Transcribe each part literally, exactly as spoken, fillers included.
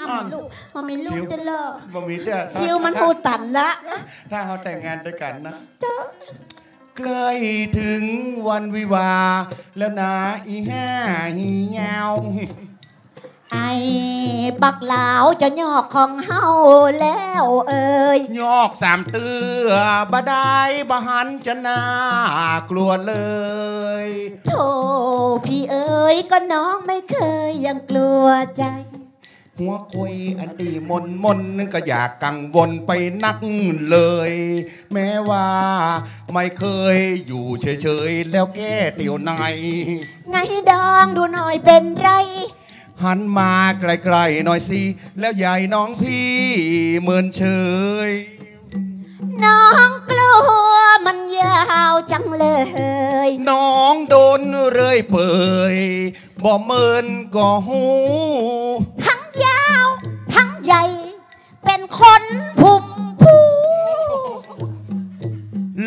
อ้าว บ่มีลูก บ่มีลูก ชิว เด้อเหรอ บ่มีเด้อ ชิวมันฮู้ตันละ ถ้าเฮาแต่งงานตวยกั๋นนะ เจ้า ใกล้เถิงวันวิวาห์แล้วนา อีห่าอียาว ไอ้ปักหลาวจะยอกของเฮาแล้วเอ่ย ยอกสามเตื้อบ่ได้ บ่หันจะน่ากลัวเลย โธ่พี่เอ๋ย ก็น้องไม่เคยยังกลัวใจ๋ หัวใค่อันตี้หม่นๆ ก็อย่ากังวลไปนักเลย แม้ว่าไม่เคยอยู่เฉยๆ แล้วแก้เตียวใน ไงดองดูหน่อยเป๋นไร หันมาใกล้ๆ หน่อยสิ แล้วอย่าหื้อน้องพี่เมินเฉย น้องกลัวมันยาวจังเลย น้องโดนเรื่อยเปื่อย บ่เมินก็ฮู้ ทั้งยาวทั้งใหญ่ เป๋นคนพุ่มพู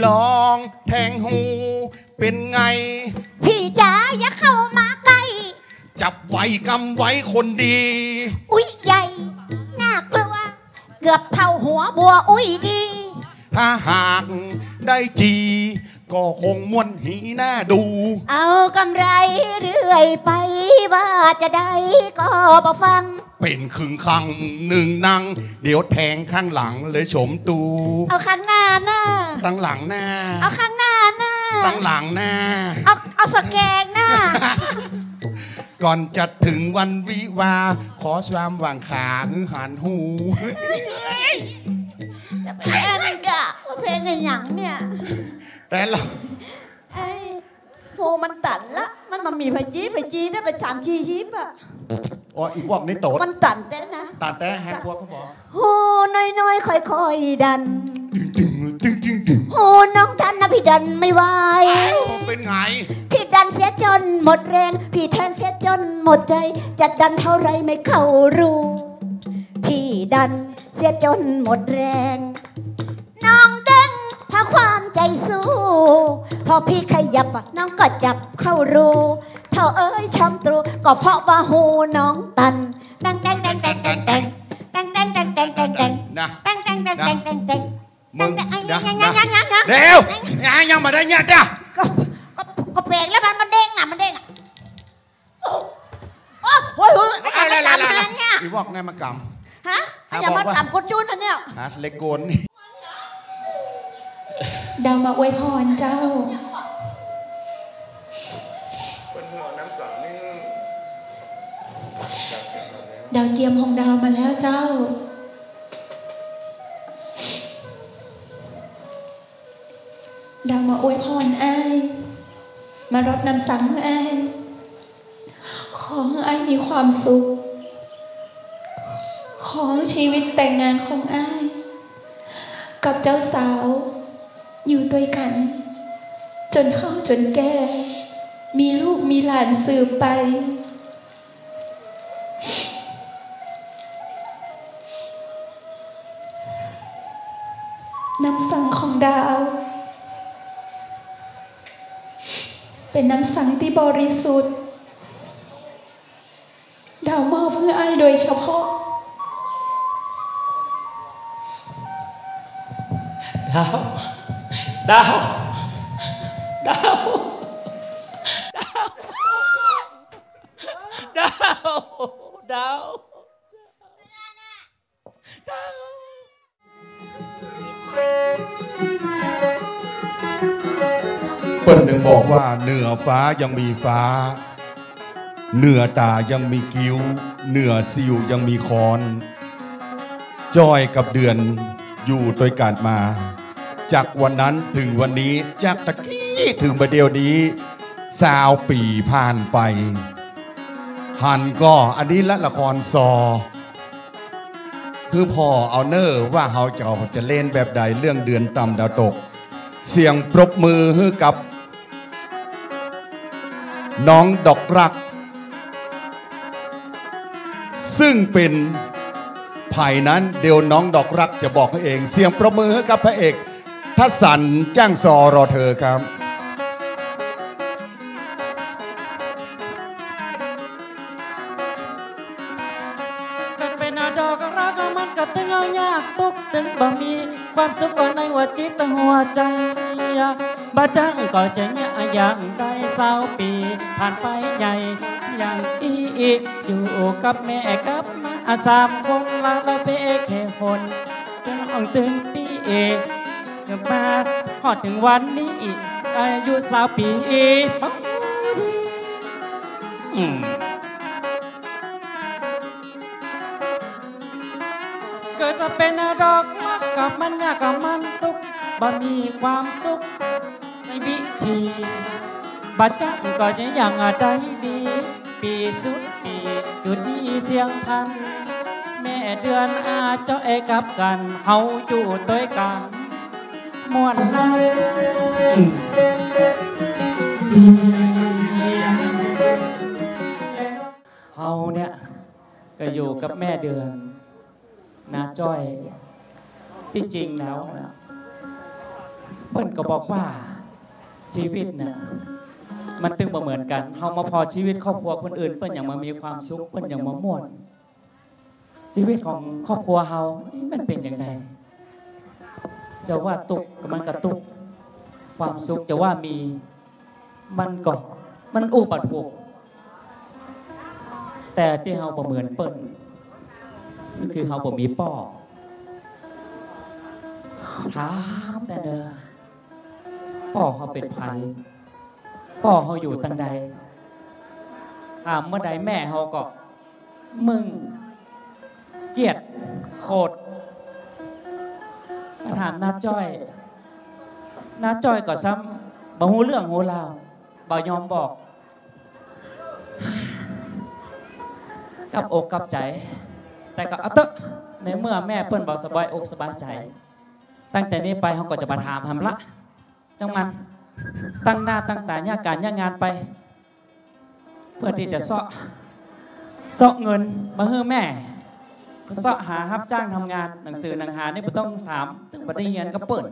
ลองแทงฮูเป๋นไง พี่จ๋าอย่าเข้ามาใก้ จับไว้กำไว้คนดี อุ๊ยใหญ่ น่ากลัว เกือบเท่าหัวบัวอุ๊ยดี ถ้าหากได้จี ก็คงม่วนหีหน้าดู เอากำไรเรื่อยไป ว่าจะได้ก็บ่ฟัง เป๋นครึ่งข้างนึ่งนัง เดี๋ยวแทงข้างหลังเลยโฉมตู เอาข้างหน้าน่า ตังหลังน่า เอาข้างหน้าน่า ตังหลังน่า เอา เอาสะแกงน่า ก่อนจะเถิงวันวิวาห์ ขอความหวังขาหื้อหันฮู จะไปอันนั้นกะ ว่าเพลงอะหยังเนี่ย แต่ละ ไอ้ ฮูมันตันละ มันมามีไผจี ไผจีได้ไปสามจีชีพอะ อ๋อ อีพวกนี้โตด มันตันแต๊นะ ตันแต๊ แฮะ พวกเขาบอก ฮูน้อยๆ ค่อยๆ ดัน ตึงตึงตึงตึงตึง ฮูน้องตันนะพี่ดันไม่ไหว อ้าว เป๋นไง พี่ดันเสียจนหมดแรง พี่แทงเสียจนหมดใจ๋ จะดันเท่าไรไม่เข้ารู พี่ดันเสียจนหมดแรง น้องเด้งเพราะความใจ๋สู้ พอพี่ขยับอะน้องก็จับเข้ารู เฒ่าเอ๋ยช่างตรู ก็เพราะว่าฮูน้องตัน แต๊งแต๊งแต๊งแต๊ง นะ แต๊งแต๊งแต๊งแต๊ง มึง แต๊งแต๊ง ยัง นะ ยัง ยัง ยัง ยัง ยัง เดี๋ยว ยัง ยังบ่ได้เนี่ยจ้ะ ก็ ก็ ก็แป๋งแล้วมัน มันเด้งน่ะ มันเด้งน่ะ โอ้ โอ้ย โอ้ย ไอ้หยังมันกำเนี่ย อีวอกเนี่ยมันกำ ฮะ ไอ้หยังมันกำ บอกว่า คนจู้นอันเนี่ย ฮะ เล็กโกน ดาวมาอวยพรเจ้า ดาวเกียมของดาวมาแล้วเจ้า ดาวมาอวยพรอ้าย มารดน้ำสังหื้ออ้าย ขอหื้ออ้ายมีความสุข ขอหื้อชีวิตแต่งงานของอ้าย กับเจ้าสาว อยู่ตวยกั๋น จ๋นเฒ่าจ๋นแก่ มีลูกมีหลานสืบไป น้ำสังของดาว เป๋นน้ำสังตี้บริสุทธิ์ ดาวมอบหื้ออ้ายโดยเฉพาะ ดาว ดาว ดาว ดาว ดาว ดาว เปิ้นยังบอกว่าเหนือฟ้ายังมีฟ้า เหนือต๋ายังมีกิ้ว เหนือสิวยังมีค้อน จ้อยกับเดือนอยู่ตวยกั๋นมา จากวันนั้นเถิงวันนี้ จากตะกี้เถิงบ่าเดี่ยวนี้ ซาวปี๋ผ่านไป หันก่อ อันนี้ละละครซอ หื้อผ่อเอาเน่อว่าเฮาจะ จะเล่นแบบใด เรื่องเดือนต่ำดาวตก เสียงปรบมือหื้อกับ น้องดอกรัก ซึ่งเป๋นใผนั้น เดี๋ยวน้องดอกรักจะบอกหื้อเอง เสียงปรบมือหื้อกับพระเอก ทัศน์ จ้างซอ รอเธอครับ เกิดไปนาน จั้ง บ่จั้งก็จะเยียะอย่างได้ซาวปี๋ ผ่านไปใหญ่อย่างอี้ อยู่กับแม่กับน้าสามคน ละละเบ้แค่คน จนอ่องตึงปี้ เกิดมาฮอดเถิงวันนี้ อายุซาวปี๋ อืม เกิดมาเป๋นดอกฮัก กับมันยากกับมันตุ๊ก บ่มีความสุขในวิธี บ่จั้งก็จะอย่างใดดี ปี๋สุดปี๋ จุดนี้เสี้ยงตัน แม่เดือนอาจ้อยกับกั๋น เฮาอยู่ตวยกั๋น ม่วนนัก เฮาเนี่ย ก็อยู่กับแม่เดือน น้าจ้อย ตี้จริงแล้วนะ เปิ้นก็บอกว่า ชีวิตเนี่ย มันตึงบ่เหมือนกั๋น เฮามาผ่อชีวิตครอบครัวคนอื่น เปิ้นอย่างมามีความสุข เปิ้นอย่างมาม่วน ชีวิตของครอบครัวเฮา มันเป๋นอย่างใด จะว่าตุ๊ก มันก็ตุ๊ก ความสุขจะว่ามี มันก็ มันอู้บ่ถูก แต่ตี้เฮาบ่เหมือนเปิ้น คือเฮาบ่มีป้อ ถามแต๊เน่อ ป้อเฮาเป๋นใผ ป้อเฮาอยู่ตังใด ถามเมื่อใดแม่เฮาก็ มึง เกียจ โขด มาถามน้าจ้อย น้าจ้อยก็ซ้ำ บ่ฮู้เรื่องฮู้ราว บ่ยอมบอก กลับอกกลับใจ๋ แต่ก็เอาเต๊อะ ในเมื่อแม่เปิ้นบ่สบายอกสบายใจ๋ ตั้งแต่นี้ไปเฮาก็จะบ่ถามหำละ จ้างมัน ตั้งหน้าตั้งต๋าเยียะก๋านเยียะงานไป เพื่อตี้จะเซาะ เซาะเงินมาหื้อแม่ เซาะหาฮับจ้างทำงาน หนังสือหนังหานี่บ่ต้องถาม ตึงบ่ได้เฮียนกับเปิ้น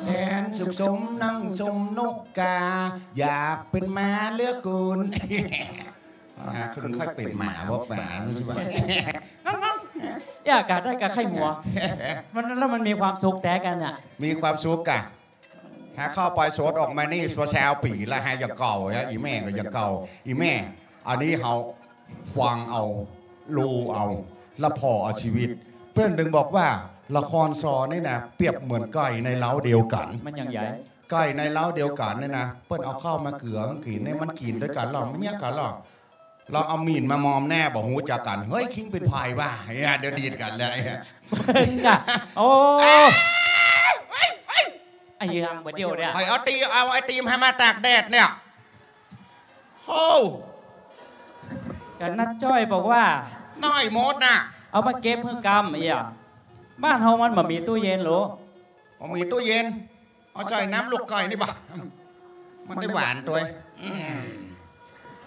แสนสุขสมนั่งชมนกกา อยากเป๋นหมาเหลือเกิน อ่า คนค่อยเป๋นหมา บอกหมา ใช่ปะ เยียะก๋าได้ก๋าใค่หัว มัน แล้วมันมีความสุขแต๊กั๋นน่ะ มีความสุขก่ะ หาเข้าไปสดออกมานี่ ซาวปี๋ละ หาอย่างเก่านะ อี่แม่ก็อย่างเก่า อี่แม่ อันนี้เฮาฟังเอา ฮู้เอา ละผ่อเอาชีวิต เปิ้นตึงบอกว่า ละครซอนี่นะ เปรียบเหมือนไก่ในเล้าเดียวกั๋น มันอย่างใด ไก่ในเล้าเดียวกั๋นนี่นะ เปิ้นเอาข้าวมาเกือกิ๋นนี่ มันกิ๋นตวยกั๋นลอ มันเยียะกั๋นลอ ลองเอาหมิ่นมามอมแน่ บ่ฮู้จักกั๋น เฮ้ย คิงเป๋นใผวะ เฮ้ย เดี๋ยวดีดกั๋นเลย โอ้ ไอ้เรื่องบ่เดียวเนี่ย ใผเอาตี เอาไอติมหื้อมาตากแดดเนี่ย โอ้ ก็น้าจ้อยบอกว่า น้อยหมดน่ะ เอามาเก็บหื้อกำ เอี้ย บ้านเฮามันบ่มีตู้เย็นโหล บ่มีตู้เย็น เอาใส่น้ำลูกไก่นี่บ่ะ มันได้หวานตวย อืม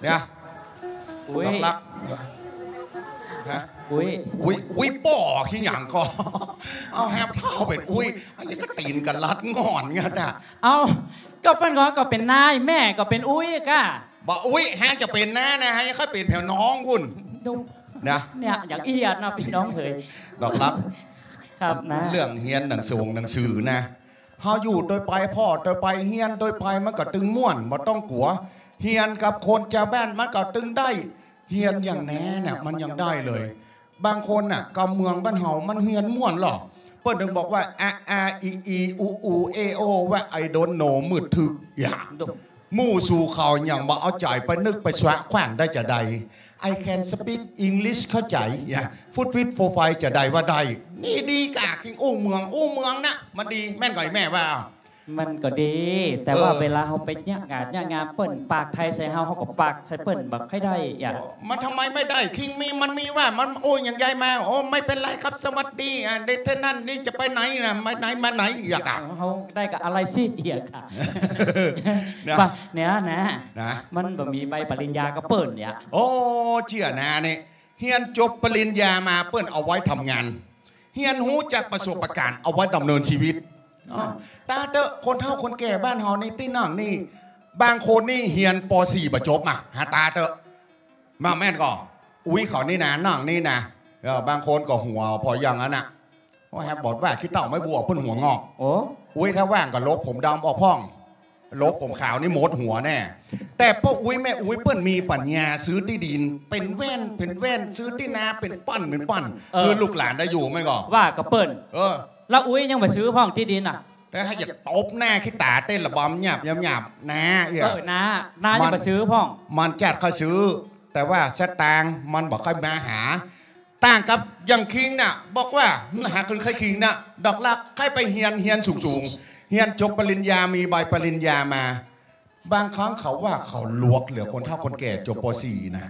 เดี๋ยว อุ๊ย หลอกลัก ฮะ อุ๊ย อุ๊ย อุ๊ย ป้อขี้หยังก่อ เอาแฮบเฒ่าเป๋นอุ๊ย อันนี้ก็ตี๋นกั๋นลัดง่อนเงี้ยน่ะ เอ้า ก็เปิ้นก็ ก็เป๋นน้า แม่ก็เป๋นอุ๊ยก้า บ่อุ๊ย แฮงจะเป๋นน้านะ แฮงจะค่อยเป๋นแผวน้องพุ้น ดู นะ เนี่ย อย่างอี้อะเนาะ ปี้น้องเขย หลอกลัก ครับนะ เรื่องเฮียนหนังสงหนังสือนะ เฮาอยู่ตวยไป ผ่อตวยไป เฮียนตวยไป มันก็ตึงม่วน บ่ต้องกั๋ว เฮียนกับคนจาวบ้านมันก็ตึงได้ เฮียนอย่างแหนน่ะ มันยังได้เลย บางคนน่ะ กำเมืองบ้านเฮามันเฮียนม่วนลอ เปิ้นตึงบอกว่า อะ อา อี อี อู อู เอ โอ วะ I don't know มืดทึก อย่า หมู่สูเขายังบ่เอาใจ๋ไปนึกไปสวะแขว้นได้จาใด I can speak English เข้าใจ๋ อย่า foot fit four five จาใดว่าได้ นี่ดีก้า คิงอู้เมือง อู้เมืองนะ มันดี แม่นก่อไอ้แม่ว่า มันก็ดี แต่ว่า เออ เวลาเฮาไปเยียะก๋านเยียะงานเปิ้นปากไทยใส่เฮา เฮาก็ปากใส่เปิ้นบ่ค่อยได้ อย่า มันทำไมไม่ได้ คิงมี มันมีว่า มันอู้อย่างใดมา โอ้ ไม่เป็นไรครับ สวัสดี อ่า เดี๋ยวเท่านั้น นี่จะไปไหนนะ ไปไหนมาไหน อย่าก้า เฮาได้กับอะไรสิ เอี้ยก้า นะ ปะ เนี่ยนะ นะ มันบ่มีใบปริญญากับเปิ้นเนี่ย โอ้ เจื้อนานี่ เฮียนจบปริญญามาเปิ้นเอาไว้ทำงาน เฮียนฮู้จักประสบการณ์เอาไว้ดำเนินชีวิต อ๋อ ตาเต๊อะ คนเฒ่าคนแก่บ้านเฮานี่ตี้นั่งนี่ บางคนนี่เฮียน ป.สี่ บ่จบมา หาตาเต๊อะ มาแม่นก่อ อุ๊ยเขานี่นะ นั่งนี่นะ เออ บางคนก็หัวผ่ออย่างนั้นน่ะ โอ้ แฮะ บอดว่าขี้เถ้าไม้บัวเปิ้นหัวงอก โอ้ อุ๊ย ถ้าว่างก็ลบผมดำออกพ่อง ลบผมขาวนี่หมดหัวแน่ แต่ป้ออุ๊ยแม่อุ๊ยเปิ้นมีปัญญาซื้อตี้ดิน เป๋นแว่น เป๋นแว่น ซื้อตี้นาเป๋นป้อน เป๋นป้อน เออ คือลูกหลานได้อยู่แม่นก่อ ว่ากับเปิ้น เออ แล้วอุ๊ยยังบ่ซื้อพ่องตี้ดินน่ะ แล้วเฮาจะตบหน้าขี้ต๋าเต้นระบำหยาบๆ นา เออ นา นายังบ่ซื้อพ่อง มันจัดค่อยซื้อ แต่ว่าสตางค์มันบ่ค่อยมาหา ต่างกับอย่างคิงน่ะ บอกว่าหาคนใคร่คิงน่ะ ดอกรักใคร่ไปเฮียน เฮียนสูงๆ เฮียนจบปริญญา มีใบปริญญามา บางครั้งเขาว่าเขาหลวกเหลือคนเฒ่าคนแก่จบ ป.สี่ นะ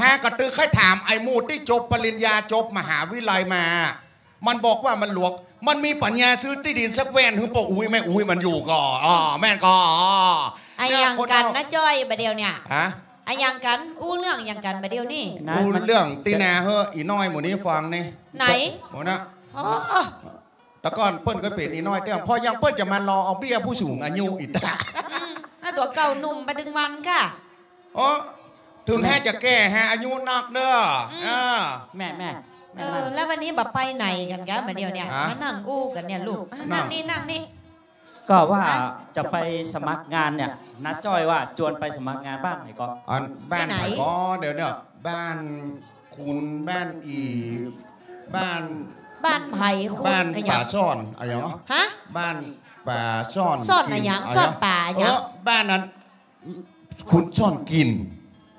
หากระตือใคร่ถามไอ้หมู่ตี้จบปริญญา จบมหาวิทยาลัยมา มันบอกว่ามันหลวก มันมีปัญญาซื้อตี้ดินสักแว่นหื้อป้ออุ๊ยแม่อุ๊ยมันอยู่ก่อ อ้อ แม่นก่อ อะหยังกั๋น เนี่ย คนเฒ่า น้าจ้อยบ่าเดี่ยวเนี่ย ฮะ อะหยังกั๋น อู้เรื่องอะหยังกั๋นบ่าเดี่ยวนี่ อู้เรื่องตี้นาหื้ออี่น้อยหมู่นี้ฟังนี่ ไหน โอ้นะ อ๋อ แต่ก่อนเปิ้นก็เป๋นอี่น้อยเตี้ย พอยังเปิ้นจะมารอเอาเบี้ยผู้สูงอายุอีกตะ อืม แล้วตั๋วเก่าหนุ่มมาดึงวันก่ะ อ๋อ เถิงแฮะจะแก่แฮะอายุนักเน้อ อืม อ่า แม่ แม่ แม่ เออ แล้ววันนี้บ่ไปไหนกั๋นกะบ่าเดี่ยวเนี่ย ฮะ มานั่งอู้กั๋นเนี่ยลูก อ่ะ นั่ง นั่งนี่ นั่งนี่ ก็ว่า ฮะ จะไปสมัครงานเนี่ย น้าจ้อยว่าจวนไปสมัครงานบ้านไหนก่อ อันบ้านไหน ไหนก่อ เดี๋ยวเนี่ย บ้านคุณ บ้านอี บ้าน บ้านไผคุณ บ้าน อะหยัง ป๋าซ่อน อะหยัง ฮะ บ้านป๋าซ่อน ซ่อน กิ๋น อะหยัง อะหยัง ซ่อนป๋าอะหยัง เออ บ้านนั้น คุณซ่อนกลิ่น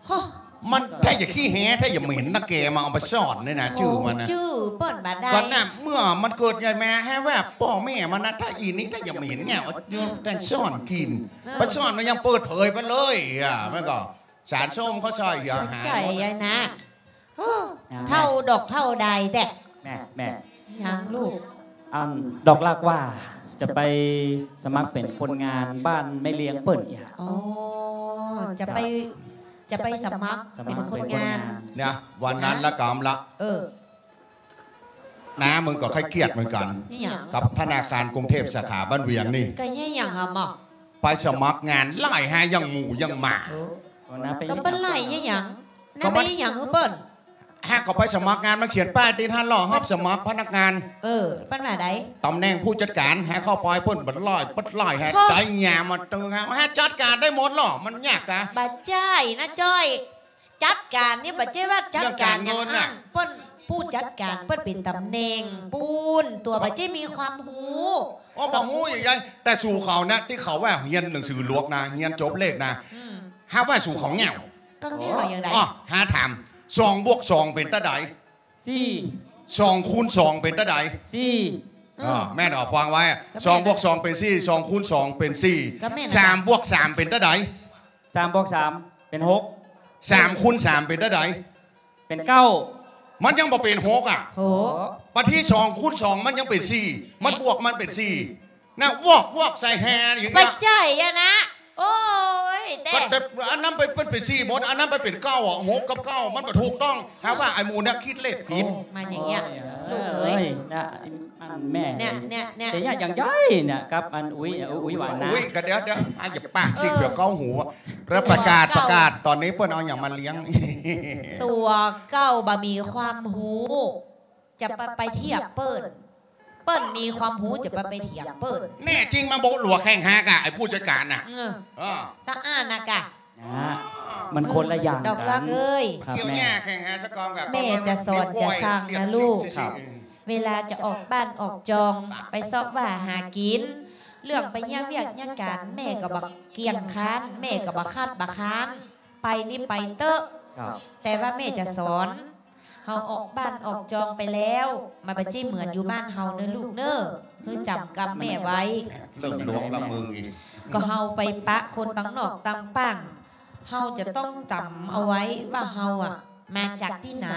ฮะ มันถ้าจะขี้แฮะ ถ้าจะเหม็นนะแกมาเอาไปซ่อนเนี่ยนะ โอ้ จื้อมันนะ จื้อเปิ้นบ่ได้ ก็น่ะ เมื่อมันเกิดใหญ่มาแฮะว่าป้อแม่มันนะ ถ้าอีนี่ถ้าจะเหม็นเนี่ย เอา อืม แต่ซ่อนกลิ่น เออ ไปซ่อนมันยังเปิดเผยไปเลย อ่ะ มันก็สารส้มเขาซ่อนอย่าหา ใจ้ ยายนะ โอ้ นะ เฒ่าดอกเฒ่าใดแต๊ แม่ แม่ หยังลูก อันดอกรักว่าจะไปสมัครเป๋นคนงานบ้านแม่เลี้ยงเปิ้นอีหะ อ๋อ จะไป จะไปสมัคร สมัคร เป๋นคนงาน เป๋นคนงาน เนี่ย วันนั้น ฮะ ละกำละ เออ น้ามึงก็ใค่เคียดเหมือนกั๋น นี่หยัง กับธนาคารกรุงเทพสาขาบ้านเวียงนี่ ก็เนี่ยหยังหะหม่อ ไปสมัครงานไล่หายังหมูยังหมา โอ้ ก็เปิ้นไล่เนี่ยหยัง น้าไปเนี่ยหยังหื้อเปิ้น หากก็ไปสมัครงาน มาเขียนป้ายตี้หั้นลอ รับสมัครพนักงาน เออ เปิ้นว่าใด ตำแหน่งผู้จัดการ หากเข้าไปเปิ้นบ่ไล่ เปิ้นไล่หา ฮะ ใจ๊งานมาตึงหา หาจัดการได้หมดลอ มันยากกะ บ่ใจ้น้าจ้อย จัดก๋านนี่บ่ใจ้ว่าจัดก๋านอย่างอั้น เรื่องก๋านเงินน่ะ เปิ้นผู้จัดก๋าน เปิ้นเป๋นตำแหน่งปู๊น ตั๋วบ่ใจ้มีความฮู้ อ๋อ บ่ฮู้อย่างใด แต่สู่เขานะ ตี้เขาว่าเฮียนหนังสือหลวกนะ เฮียนจบเลขนะ อืม หาว่าสู่เขาแง่ว ก็แง่วอย่างใด อ๋อ หาถาม สองบวกสองเป๋นเต้าใด สี่ สองคูณสองเป๋นเต้าใด สี่ อ๋อ แม่นออกฟังไว้ ก็แม่น สองบวกสองเป๋นสี่ สองคูณสองเป๋นสี่ ก็แม่น สามบวกสามเป๋นเต้าใด สามบวกสามเป๋นหก สามคูณสามเป๋นเต้าใด เป๋นเก้า มันยังบ่เป๋นหกอ่ะ โห บัดตี้สองคูณสองมันยังเป๋นสี่ มันบวกมันเป๋นสี่ นะ วอกวอกใส่แฮอย่างเงี้ย บ่ใจ้อะนะ โอ้ย แต่ ก็แต่อันนั้นไป มันเป๋นสี่หมด อันนั้นไปเป๋นเก้าอ่ะ หกกับเก้ามันบ่ถูกต้อง หาว่าไอ้หมู่เนี่ยคิดเลขผิด โอ้ มาอย่างเงี้ย โอ้ย ลูกเอ้ย เอ้ย นะ อันแม่ เนี่ย เนี่ย เนี่ย แต่เนี่ยอย่างใหญ่เนี่ย กับอันอุ๊ย อุ๊ยหวานนะ อุ๊ย ก็เดี๋ยว เดี๋ยว อ่ะ อย่าปากสิ เออ เดี๋ยวเข้าหู แล้วประกาศ ประกาศ ต๋อนนี้เปิ้นเอาอย่างมาเลี้ยง ตั๋วเก่าบ่มีความฮู้ จะไป ไปเทียบเปิ้น เปิ้นมีความฮู้จะไป ไปเถียงเปิ้น แน่จริงมาโบะหลัวแข่งหากะ ไอ้ผู้จัดก๋านน่ะ เออ เออ ตาอ้านน่ะกะ นะ มันคนละอย่างกั๋น ดอกรักเอ้ย ครับ เกี่ยว แม่ แง่แข่งหาสะกองกะ แม่จะสอนจะสั่งนะลูก ครับ เวลาจะออกบ้านออกจอง ไปเซาะว่าหากิ๋น เรื่องไปเยียะเวียกเยียะก๋าน แม่ก็บ่เคียงค้าน แม่ก็บ่คัดบ่ค้าน ไปนี่ไปเต๊อะ ครับ แต่ว่าแม่จะสอน เฮาออกบ้านออกจองไปแล้ว มันบ่ใจ้เหมือนอยู่บ้านเฮาเน้อลูกเน้อ หื้อจ๋ำกำแม่ไว้ เริ่มหลวกละมึงอีก ก็เฮาไปปะคนตังนอกตังป้าง เฮาจะต้องจ๋ำเอาไว้ว่าเฮาอะ มาจากตี้ไหน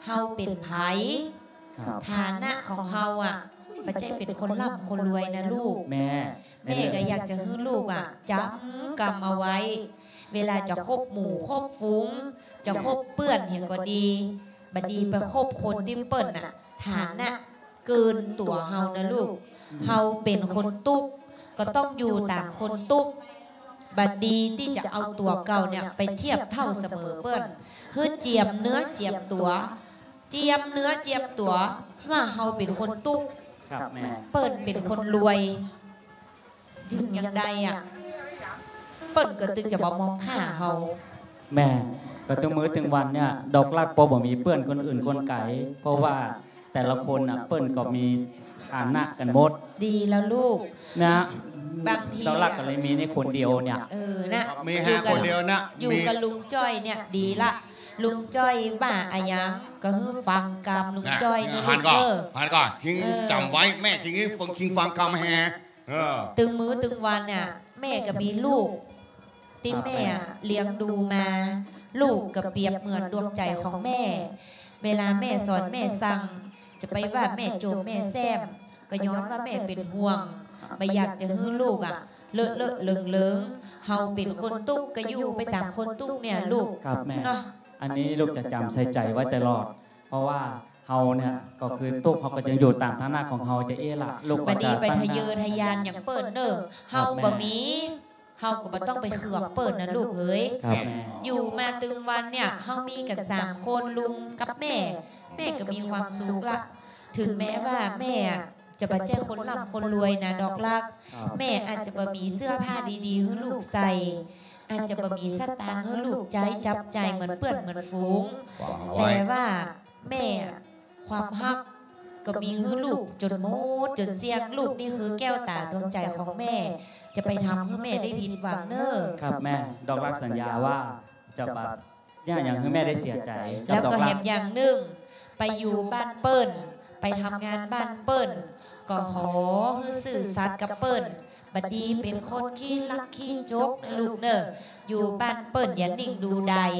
เฮาเป๋นใผ ครับ ฐานะของเฮาอะ บ่ใจ้เป๋นคนร่ำคนรวยนะลูก แม่ แม่ก็อยากจะหื้อลูกอะ จ๋ำกำเอาไว้ เวลาจะคบหมู่คบฝูง จะคบเปื้อนหยังก็ดี บ่ดีไปคบคนตี้เปิ้นน่ะ ฐานะเกินตั๋วเฮานะลูก เฮาเป๋นคนตุ๊ก ก็ต้องอยู่ต๋ามคนตุ๊ก บ่ดีตี้จะเอาตั๋วเก่าเนี่ยไปเทียบเท่าเสมอเปิ้น หื้อเจียมเนื้อเจียมตั๋ว เจียมเนื้อเจียมตั๋ว ว่าเฮาเป๋นคนตุ๊ก ครับแม่ เปิ้นเป๋นคนรวย เถิงอย่างใดอะ เปิ้นก็ตึงจะบ่มองข้ามเฮา แม่ ก็ตึงมื้อตึงวันเนี่ย ดอกรักปอบ่มีเปื้อนคนอื่นคนไก๋ เพราะว่าแต่ละคนน่ะ เปิ้นก็มีฐานะกั๋นหมด ดีแล้วลูก นะ บางที ดอกรักก็เลยมีนี่คนเดียวเนี่ย เออ นะ มีแค่คนเดียวนะ อยู่กับลุงจ้อยเนี่ยดีละ ลุงจ้อยว่าอะหยังก็หื้อฟังกำลุงจ้อยเนี่ย หันก่อน ลูกเอ้อ หันก่อน คิงจ๋ำไว้ แม่คิงฟัง คิงฟังกำแฮ เออ ตึงมื้อตึงวันเนี่ย แม่ก็มีลูก ตี้แม่เลี้ยงดูมา ลูกก็เปรียบเหมือนดวงใจ๋ของแม่ เวลาแม่สอนแม่สั่ง จะไปว่าแม่โจมแม่แซม ก็ย้อนว่าแม่เป๋นห่วง บ่อยากจะหื้อลูกอะ เลอะเลอะเหลิงเหลิง เฮาเป๋นคนตุ๊กก็อยู่ไปต๋ามคนตุ๊กเนี่ยลูก ครับแม่ เนาะ อันนี้ลูกจะจ๋ำใส่ใจ๋ไว้ตลอด เพราะว่าเฮาเนี่ยก็คือตุ๊ก เฮาก็ยังอยู่ต๋ามฐานะของเฮาจะอี้ละ ลูกก็จะ บ่ดีไปทะเยอทะยานอย่างเปิ้นเน่อ ครับแม่ เฮาบ่มี เฮาก็บ่ต้องไปเคืองเปิ้นนะลูกเอ๋ย ครับแม่ อยู่มาตึงวันเนี่ย เฮามีกั๋นสามคน ลุงกับแม่ แม่ก็มีความสุขละ เถิงแม้ว่าแม่จะบ่ใจ้คนร่ำคนรวยนะดอกรัก ครับ แม่อาจจะบ่มีเสื้อผ้าดีๆ หื้อลูกใส่ อาจจะบ่มีสตางค์หื้อลูกใจ๊จับจ่ายเหมือนเปื้อนเหมือนฝูง ฟังเอาไว้ แต่ว่าแม่ ความฮักก็มีหื้อลูกจ๋นหมดจ๋นเสี้ยง ลูกนี่คือแก้วต๋าดวงใจ๋ของแม่ จะไปทำหื้อแม่ได้ผิดหวังเน่อ ครับแม่ ดอกรักสัญญาว่าจะบ่ อย่า อย่าหื้อแม่ได้เสียใจ๋ แล้วก็แหมอย่างนึ่ง ไปอยู่บ้านเปิ้น ไปทำงานบ้านเปิ้น ก็ขอหื้อซื่อสัตย์กับเปิ้น บ่ดีเป๋นคนขี้ลักขี้จกนะลูกเน่อ อยู่บ้านเปิ้นอย่านิ่งดูดาย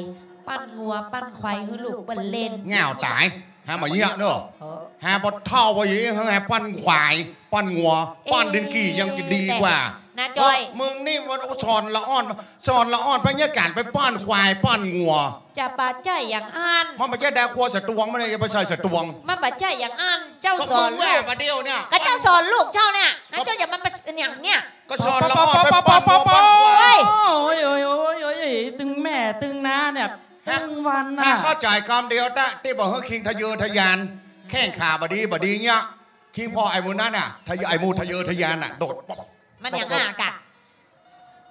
ปั้นงัวปั้นควายหื้อลูกเปิ้นเล่น ง่าวต๋าย หาบ่าเยียะเน่อ เออ หาบ่าเฒ่าบ่าหยี หาปั้นควาย ปั้นงัว เอ๊ะ ปั้นดินกี่ยังจะดีกว่า น้าจ้อย เออ มึงนี่มันสอนละอ่อน สอนละอ่อนไปเยียะก๋านไปปั้นควาย ปั้นงัว จะบ่ใจ้อย่างอั้น มันบ่ใจ้แดกครัวสะตวง มันจะไปใส่สะตวง มันบ่ใจ้อย่างอั้น เจ้าสอนลูก ก็มึงว่าบ่าเดี่ยวเนี่ย ก็เจ้าสอนลูกเจ้าเนี่ย น้าจ้อยจะมาเป็นอย่างเนี่ย ก็สอนละอ่อนไปปั้นงัวปั้นควาย โอ๊ย โอ๊ย โอ๊ย โอ๊ย โอ๊ย ตึงแม่ตึงน้าเนี่ย ตึงวันน่ะ หาเข้าใจ๋กำเดียวตะ ตี้บ่าหื้อคิงทะเยอทะยาน แข้งขาบ่ดีบ่ดีเนี่ย คิงผ่อไอ้หมู่นั้นน่ะ ทะเยอ ไอ้หมู่ทะเยอทะยานน่ะ โดดป๊อก มันอย่างอ้ากะ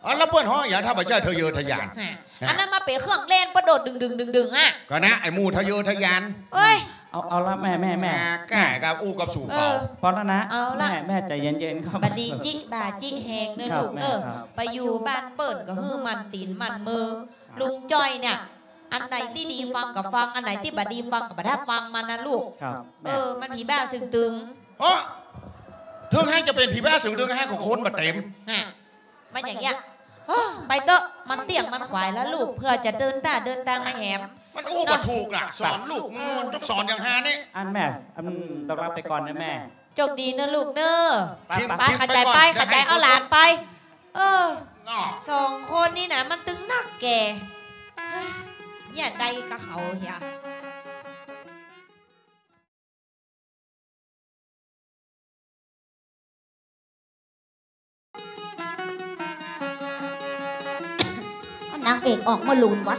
อ๋อ แล้วเปิ้นฮ้องอย่างถ้าบ่ใจ้ทะเยอทะยาน ฮะ ฮะ อันนั้นมาเป๋นเครื่องเล่น ป้อโดดดึงๆๆๆ อะ ก็นะ ไอ้หมู่ทะเยอทะยาน เอ้ย เอา เอาละแม่ แม่ แม่ อ่า ก้ากับอู้กับสู่เขา เออ พอแล้วนะ เอาละ แม่ แม่ใจ๋เย็นๆ ครับ บ่ดีจิบ่าจิแฮงเน่อ ครับ ลูกเน่อ แม่ครับ ไปอยู่บ้านเปิ้นก็หื้อมั่นตี๋นมั่นมือ ลุงจ้อยเนี่ย อันไหนตี้ดีฟังก็ฟัง อันไหนตี้บ่ดีฟังก็บ่ได้ฟังมันนะลูก ครับ เออ แม่ มันผีบ้าเซิงตึง เออ เถิงแฮงจะเป๋นผีบ้าเซิงตึงแฮงก็คนบ่เต๋ม ฮะ มันอย่างเงี้ย เฮ้อ ไปเต๊อะ มันเตี้ยงมันขวายแล้วลูก เผื่อจะเดินต้าเดินตางมาแหม มันอู้บ่ถูกอะ สอนลูก เออ มันต้องสอนอย่างฮานี่ อันแม่ อันดอกรักไปก่อนนะแม่ โจคดีเน่อลูกเน่อ ไป ไป ไป ไป ขะใจ๋ไป ขะใจ๋เอาหลานไป เออ เนาะ สองคนนี่นะ มันตึงนักแก่ เฮ้ย เยียะใดกับเขาเหีย นางเอกออกมาลูนวะ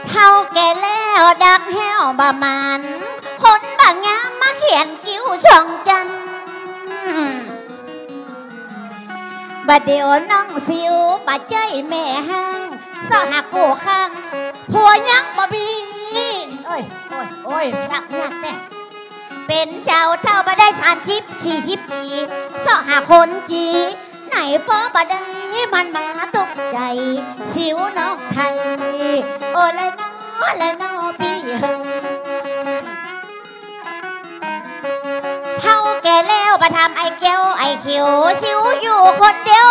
เฒ่าแก่แล้วดักแห้วบ่หมาน คนบ่งามมาเขียนคิ้วส่องจันทร์ บ่าเดี่ยวน้องสิวบ่ใจ้แม่ฮ้าง เซาะหากู้ข้าง ผัวยังบ่มี โอ๊ย โอ๊ย โอ๊ย รักยากแต๊ เป๋นจาวเฒ่าบ่ได้สามสิบสี่สิบปี๋ เซาะหาคนจี๋ ไหนปอบ่ได้มันมาตกใจ๋ สิวน้องไทย โอละนอ โอละนอปี้เฮย เฒ่าแก่แล้วบ่ทำไอ้แก้วไอ้เขียว สิวอยู่คนเดียว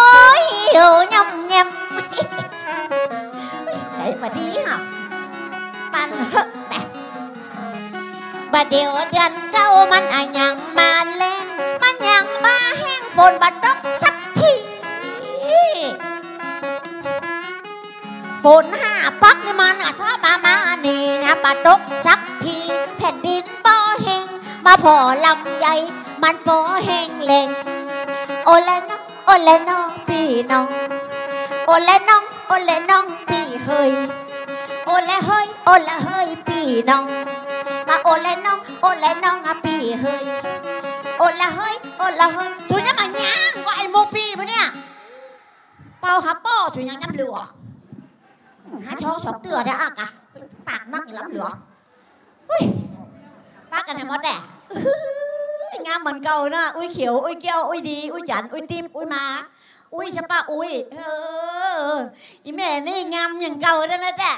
หิวย่ำแย่ำ ใจ๋บ่ดีฮะ ปันเหอะแต๊ บ่าเดี่ยวเดือนเก้ามันอะหยังมาแล้ง มันยังบ่าแห้ง ฝนบ่ตกสักที ฝนห้าปักนี่มันอะชอบมา มานี่นะ บ่ตกสักที แผ่นดินบ่แห้ง มาผ่อลำไย มันบ่แห้งแล้ง โอละนอ โอละนอปี้น้อง โอละน้อง โอละน้องปี้เฮย โอละเฮย โอละเฮยปี้น้อง มาโอละน้อง โอละน้องอะปี้เฮย โอละเฮย โอละเฮย สูยังบ่ยัง ก็ไอ้หมู่ปี้บ่เนี่ย เป่าหาป้อ สูยังย้ำเหลือ หาช้อสองเตื้อได้อะกะ ปากนักอีหล้ำเหลือ อุ๊ย ปะกั๋นหื้อหมดแหละ อุ๊ย งามเหมือนเก่านะ อุ๊ยเขียว อุ๊ยแก้ว อุ๊ยดี อุ๊ยจันทร์ อุ๊ยติ๊บ อุ๊ยมา อุ๊ยชะปะ อุ๊ย เออ อีแม่นี่งามอย่างเก่าได้ไหมแต๊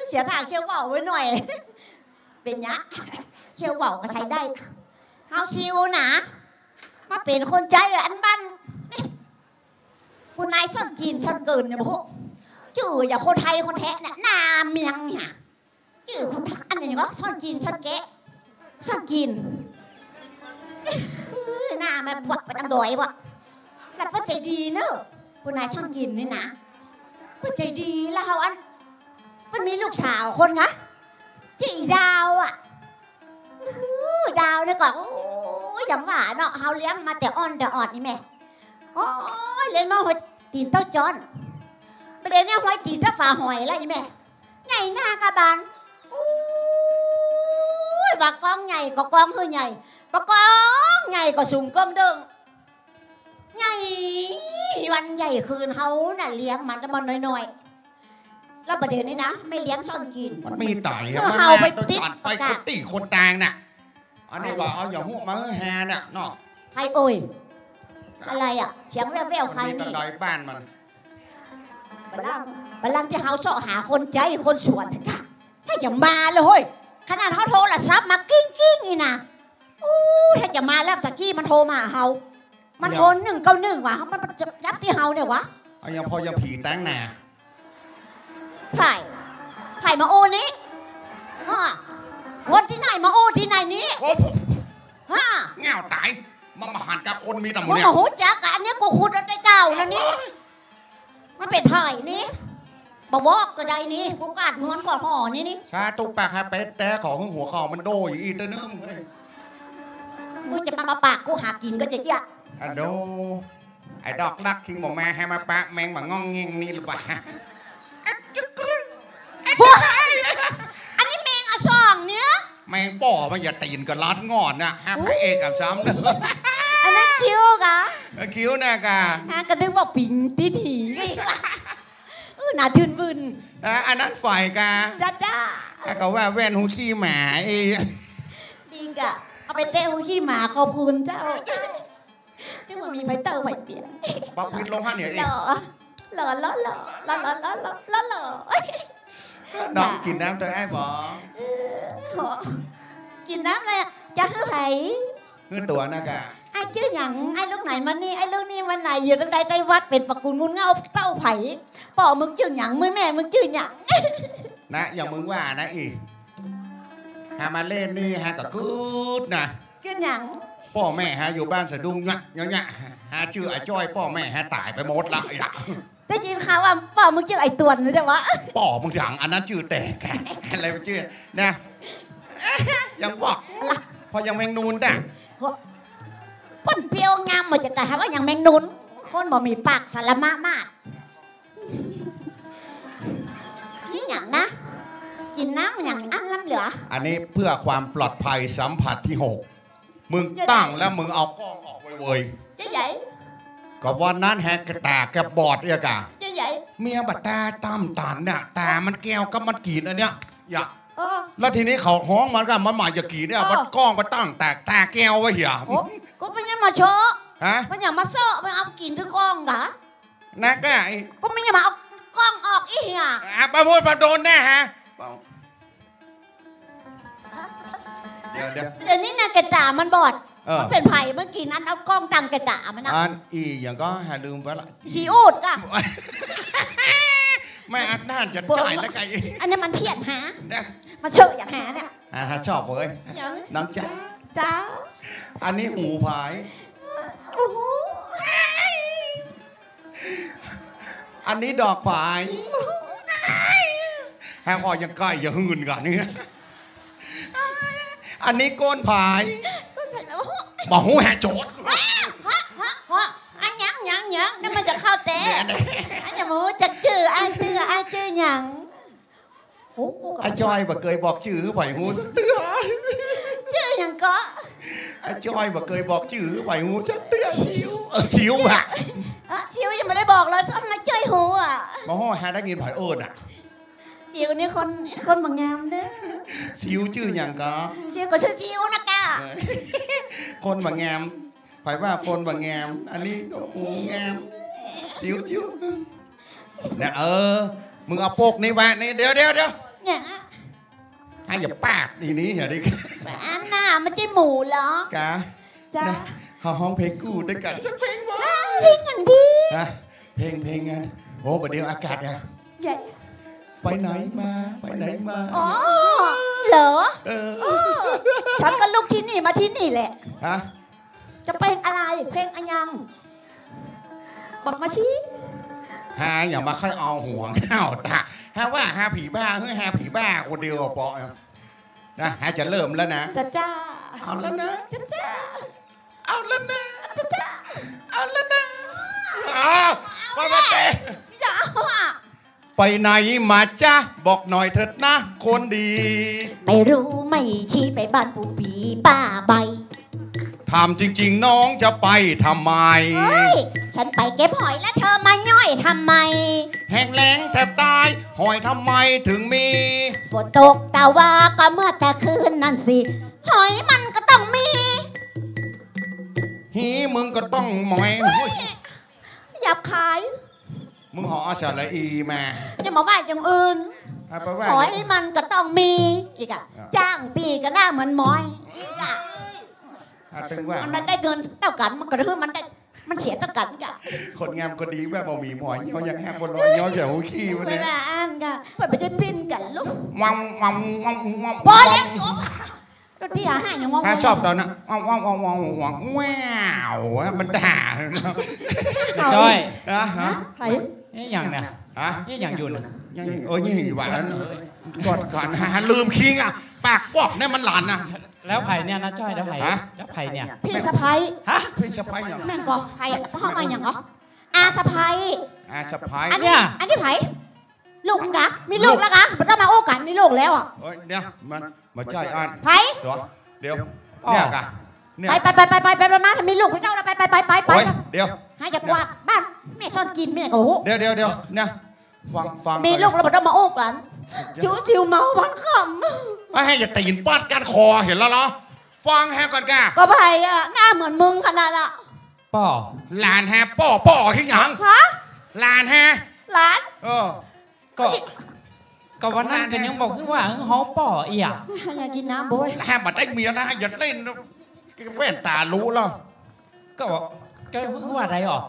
เสียท่าเคี้ยวว่าวไว้หน่อย เป๋นหยัง เคี้ยวว่าวก็ใจ๊ได้ เฮาซิวนะ มาเป๋นคนใจ๊อันบ้านนี่ คุณนายซ่อนกิ๋นซ่อนเกิ๋นเนี่ย โอ้โห จื้ออย่างคนไทยคนแต๊เนี่ย หน้าเมียงเนี่ย จื้อคนไทย อันนี้ก็ซ่อนกิ๋นซ่อนแกะ ซ่อนกิ๋น หน้ามันบวกไปตางดอยบ่ แล้วเปิ้นใจ๋ดีเนาะ คุณนายซ่อนกิ๋นนี่นะ เปิ้นใจ๋ดี แล้วเฮาอัน เปิ้นมีลูกสาวคนนะ จื้ออีดาวอะ อู้ ดาวนี่ก็ โอ้ย อย่างว่าเนาะ เฮาเลี้ยงมาแต่อ่อนแต่อ่อนนี่แม่ โอ้ย เล่นมาฮอดตี๋นเต้าจ้อน บ่าเดี่ยวนี้ฮอดตี๋นเต้าฝาหอยแล้วนี่แม่ ใหญ่หน้ากะบาน อู้ย บ่ากองใหญ่ก็กองหื้อใหญ่ บ่ากองใหญ่ก็สูงเกิ่มเดิ้ง ใหญ่วันใหญ่คืน เฮาน่ะเลี้ยงมันแต่มันน้อยๆ แล้วบ่าเดี่ยวนี้นะ แม่เลี้ยงซ่อนกิ๋น มันมีไต๋อะ เออ มัน เฮาไป มา ติด ไป ประกาศ คนตี้คนตางน่ะ อันนี้ก็เอาอย่างฮู้มาหื้อแฮน่ะเนาะ ใครเอ่ย อะไรอะ เสียงแว่วๆ ใครนี่ มีแต่ดอยบ้านมัน บ่าลำ บ่าลำตี้เฮาเซาะหาคนใจ๊คนสวนน่ะ ถ้าจะมาเลยเฮ้ย ขนาดเฮาโทรศัพท์มากิ้งๆ นี่นะ อู้ ถ้าจะมาแล้ว ตะกี้มันโทรมาหาเฮา มันโทรหนึ่งเก้าหนึ่งว่ะ มันจะยับตี้เฮาเนี่ยหวะ เอายังพอยังผีแต๊งแหน่ ไผ ไผมาอู้นี่ ฮะ คนตี้ไหนมาอู้ตี้ไหนนี่ โอ้โห ฮะ แง่วต๋าย มันบ่หันกับคนมีแต่หมู่ บ่ เนี่ย บ่ฮู้จักอะ อันนี้กูขุดเอาแต่เก่าแล้วนี่ มันเป๋นไผนี่ บ่บอกก็ได้นี่ กูกาดเฮือนก็ห่อนี่นี่ สาธุ ปากหาเป็ดแต่ขอหื้อหัวเข่ามันโด้อยู่อีกเตื้อนึ่งเฮ้ย กูจะมา มาปากกูหากิ๋นก็จะเอี้ย อะโด ไอ้ดอกรักคิงบ่มา หื้อมาปะแมงบ่าง่องแง่งนี่หรือเปล่า พวก อันนี้แมงอะซ่องเนี่ย แมงป้อมันอย่าตี๋นกับลัดง่อนน่ะ หาพระเอกกับซ้ำเนอะ อันนั้นคิ้วกะ เออ คิ้วน่ะกะ ฮะ ก็นึกว่าปิ๋งตี้ผี เออ หน้าจื้นวื่น อ่ะ อันนั้นฝอยกะ จ้าจ้า อ่ะ ก็ว่าแว่นฮูขี้หมาอีก ดีกะ เอาไปแตะฮูขี้หมา ขอบคุณเจ้า จึงบ่มีไผเต้าไผเปียน ปรับผิดลงฮะเนี่ย หล่อ หล่อ หล่อ หล่อ น้องกิ๋นน้ำเตื้ออ้ายบ่ เออ กิ๋นน้ำเลยอะ จะหื้อไผ หื้อตั๋วน่ะกะ อ้ายจื้อหยัง อ้ายลูกไหนมานี่ อ้ายลูกนี่มาไหน อยู่ตรงใดใต้วัด เป๋นปะกูลมูลเง่าเต้าไผ ป้อมึงจื้อหยัง มึงแม่มึงจื้อหยัง นะ อย่างมึงว่านะอี หามาเล่นนี่ฮะ ก็กึ๊ดนะ กึ๊ดหยัง ป้อแม่ฮะ อยู่บ้านสะดุ้งเนี้ยเนี้ยเนี้ย ฮะ จื้อไอ้จ้อย ป้อแม่ฮะ ต๋ายไปหมดละ อย่า ได้ยินข่าวว่าป้อมึงจื้อไอ้ต่วน ใจ้หวะ ป้อมึงหยัง อันนั้นจื้อแต๊ก อะไรมึงจื้อ นะ ยังบอก พอยังแมงนูนด่ะ เปิ้นเปรี้ยวงามหมดจะต๋าย หาว่ายังแมงนูน คนบ่มีปากสารมะมาก นี่หยังนะ กิ๋นน้ำหยังอั้นล้ำเหลือ อันนี้เพื่อความปลอดภัยสัมผัสที่หก มึงตั้งแล้วมึงเอาก้องออกเวยๆ เจ้าใหญ่ ก็วันนั้นแฮะ กะต๋าแกบอดเอี้ยกะ เจ้าใหญ่ เมียบ่าต๋าต๋ามตันน่ะ ต๋ามันแก้วกับมันกิ๋นอันเนี้ย อย่า เออ แล้วทีนี้เขาฮ้องมันกะ มันบ่าอยากกิ๋นเนี่ย เออ มันก้องมันตั้งแต๊กต๋าแก้วไว้เหีย โอ้ ก็มันยังมาเซาะ ฮะ มันยังมาเซาะ มันเอากิ๋นตึงก้องกะ นะกะไอ้ ก็มันยังมาเอาก้องออกอี้เหีย อ่ะ ประโมทประโดนแน่ฮะ เดี๋ยว เดี๋ยว เดี๋ยวนี้นะ กะต๋ามันบอด เออ มันเป๋นไผ เมื่อกี้นั้นเอาก้องตั้งกะต๋ามันนะ อันอี้อย่างก็หาลืมไปละ ชีอูดกะ ไม่อัดน่านจะจ่ายแล้วไง อันนี้มันเพี้ยนหา เนี่ย มาเซาะอย่างหาเนี่ย อ่า ชอบเว้ย ยัง น้องจ๊ะ เจ้า อันนี้หูผาย โอ้โห อันนี้ดอกผาย แฮะ พอยังใก้อย่าหื่นก่อนนี่ อันนี้ก้นผาย ก้นผาย บ่ฮู้แฮะ โจทย์ ฮะ ฮะ ฮะ อันหยัง หยัง หยัง นั่นมันจะเข้าแต๊ เนี่ย อันหยัง บ่ฮู้จักจื้อ อ้ายจื้อ อ้ายจื้อหยัง อาจ้อยบ่เกยบอกจื้อหื้อใผหูสักเตื้อ จื้อหยังก่อ อาจ้อยบ่เกยบอกจื้อหื้อใผหูสักเตื้อ ชิว เออ ชิวอะ อ่ะ ชิวยังบ่ได้บอกเลย ทำไมจ้อยฮู้อะ บ่ฮู้ หาได้ยินใผเอิ้นอะ ชิวนี่คน คนบ่งามเด้อ ชิวจื้อหยังก่อ ชิวก็ชื่อชิวนะกะ เออ คนบ่งาม ใผว่าคนบ่งาม อันนี้ก็หูงาม จิ๋วจิ๋ว เนี่ย เออ มึงเอาปกนี้ไว้นี่ เดี๋ยว เดี๋ยว เดี๋ยว เนี่ย ให้อย่าปากอีนี้อย่าดิ อันน่ะ มันใจ้หมูเหรอ กะ จ้ะ เนี่ย เขาฮ้องเพลงกู้ด้วยกั๋นสักเพลงวะ อ้าว เพลงหยังดี ฮะ เพลง เพลงอัน โอ้ บ่าเดี่ยวอากาศอะ ใหญ่ ไปไหนมา ไปไหนมา อ๋อ เหรอ เออ อ๋อ ฉันก็ลุกที่นี่มาที่นี่แหละ ฮะ จะเพลงอะไร เพลงอะหยัง บอกมาสิ ฮา อย่ามาค่อยเอาหัวเอาตา ฮาว่าฮาผีบ้า เฮ้ย ฮาผีบ้าคนเดียวเปาะ นะ ฮาจะเริ่มแล้วนะ จ้ะจ้า เอาแล้วนะ จ้ะจ้า เอาแล้วนะ จ้ะจ้า เอาแล้วนะ อ้าว ว่ามาเตะ อย่าเอาอะ ไปไหนมาจ๊ะ บอกหน่อยเถิดนะ คนดี ไม่รู้ไม่ชี้ ไปบ้านปู่ปีป้าใบ ถามจริงๆ น้องจะไปทำไม เฮ้ย ฉันไปเก็บหอยแล้วเธอมาย่อยทำไม แห้งแล้งแทบตาย หอยทำไมถึงมี ฝนตกตะวาก็เมื่อแต่คืนนั่นสิ หอยมันก็ต้องมี หีมึงก็ต้องหมอย เฮ้ย หยาบคาย มึงหอเอาสระอีมา จะมาว่าอย่างอื่น อ่ะ ไปว่า หอยมันก็ต้องมี อีกอะ อ่ะ จ้างปี้ก็หน้าเหมือนหมอย อีกอะ อ่ะ ตึงว่า มันได้เงินเต้ากั๋น มันก็คือมันได้ มันเสียเต้ากั๋นกะ คนงามคนดีแบบบ่มีหมอย ย้อยยังแฮกบ่ลอย ย้อยแต่หัวขี้มันเนี่ย เวลาอั้นกะ เปิ้นบ่ได้ปิ้นกั๋นลูก วัง วัง วัง วัง พอแล้ว วัง จบ รถที่หาให้หยังงงๆ ถ้าชอบตอนนั้น ว้าว ว้าว ว้าว ว้าว ว้าว ว้าว มันด่า น้าจ้อย นะฮะ ไผ เอ๊ะ หยังเนี่ย ฮะ เอ๊ะ หยังอยู่เนี่ย ยัง เออ นี่หวาน กอดก่อน ฮะ ลืมคิงอะ ปากกว้างเนี่ยมันหลานนะ แล้วไผเนี่ย น้าจ้อย แล้วไผ ฮะ แล้วไผเนี่ย พี่สะใภ้ ฮะ พี่สะใภ้เหรอ แม่นก่อ ไผอะ พ่อมาหยังก่อ อาสะใภ้ อาสะใภ้ อันนี้ เนี่ย อันนี้ไผ ลูกมึงกะ มีลูกแล้วกะ บ่ต้องมาอู้กั๋น มีลูกแล้วอะ เอ้ย เดี๋ยว มัน บ่ใจ้อัน ไผ เดี๋ยว เดี๋ยว อ๋อ เนี่ยกะ เนี่ย ไป ไป ไป ไป ไป ไป มา มีลูกพระเจ้าแล้ว ไป ไป ไป ไป ไป โอ๊ย เดี๋ยว หาจะกวาดบ้าน แม่ซ่อนกลิ่น แม่ก็ฮู้ เดี๋ยว เดี๋ยว เดี๋ยว เนี่ย ฟัง ฟัง มีลูกแล้วบ่ต้องมาอู้กั๋น เดี๋ยว จิ๋วจิ๋วเมาบางคำ ไอ้ให้อย่าตี๋นปาดก้านคอ หันแล้วเหรอ ฟังแฮก่อนกะ ก็ไผอะ หน้าเหมือนมึงขนาดอะ ป้อ หลานแฮ ป้อ ป้อคือหยัง ฮะ หลานแฮ หลาน เออ ก็ ก็วันนั้นก็ยังบอกคือว่า เออ เฮาป้อเอี้ย อยากกิ๋นน้ำโบ้ย แฮบ่ได้เมียนะ อย่าเล่น แว่นต๋ารู้แล้ว ก็ ก็คือว่าใดอ๋อ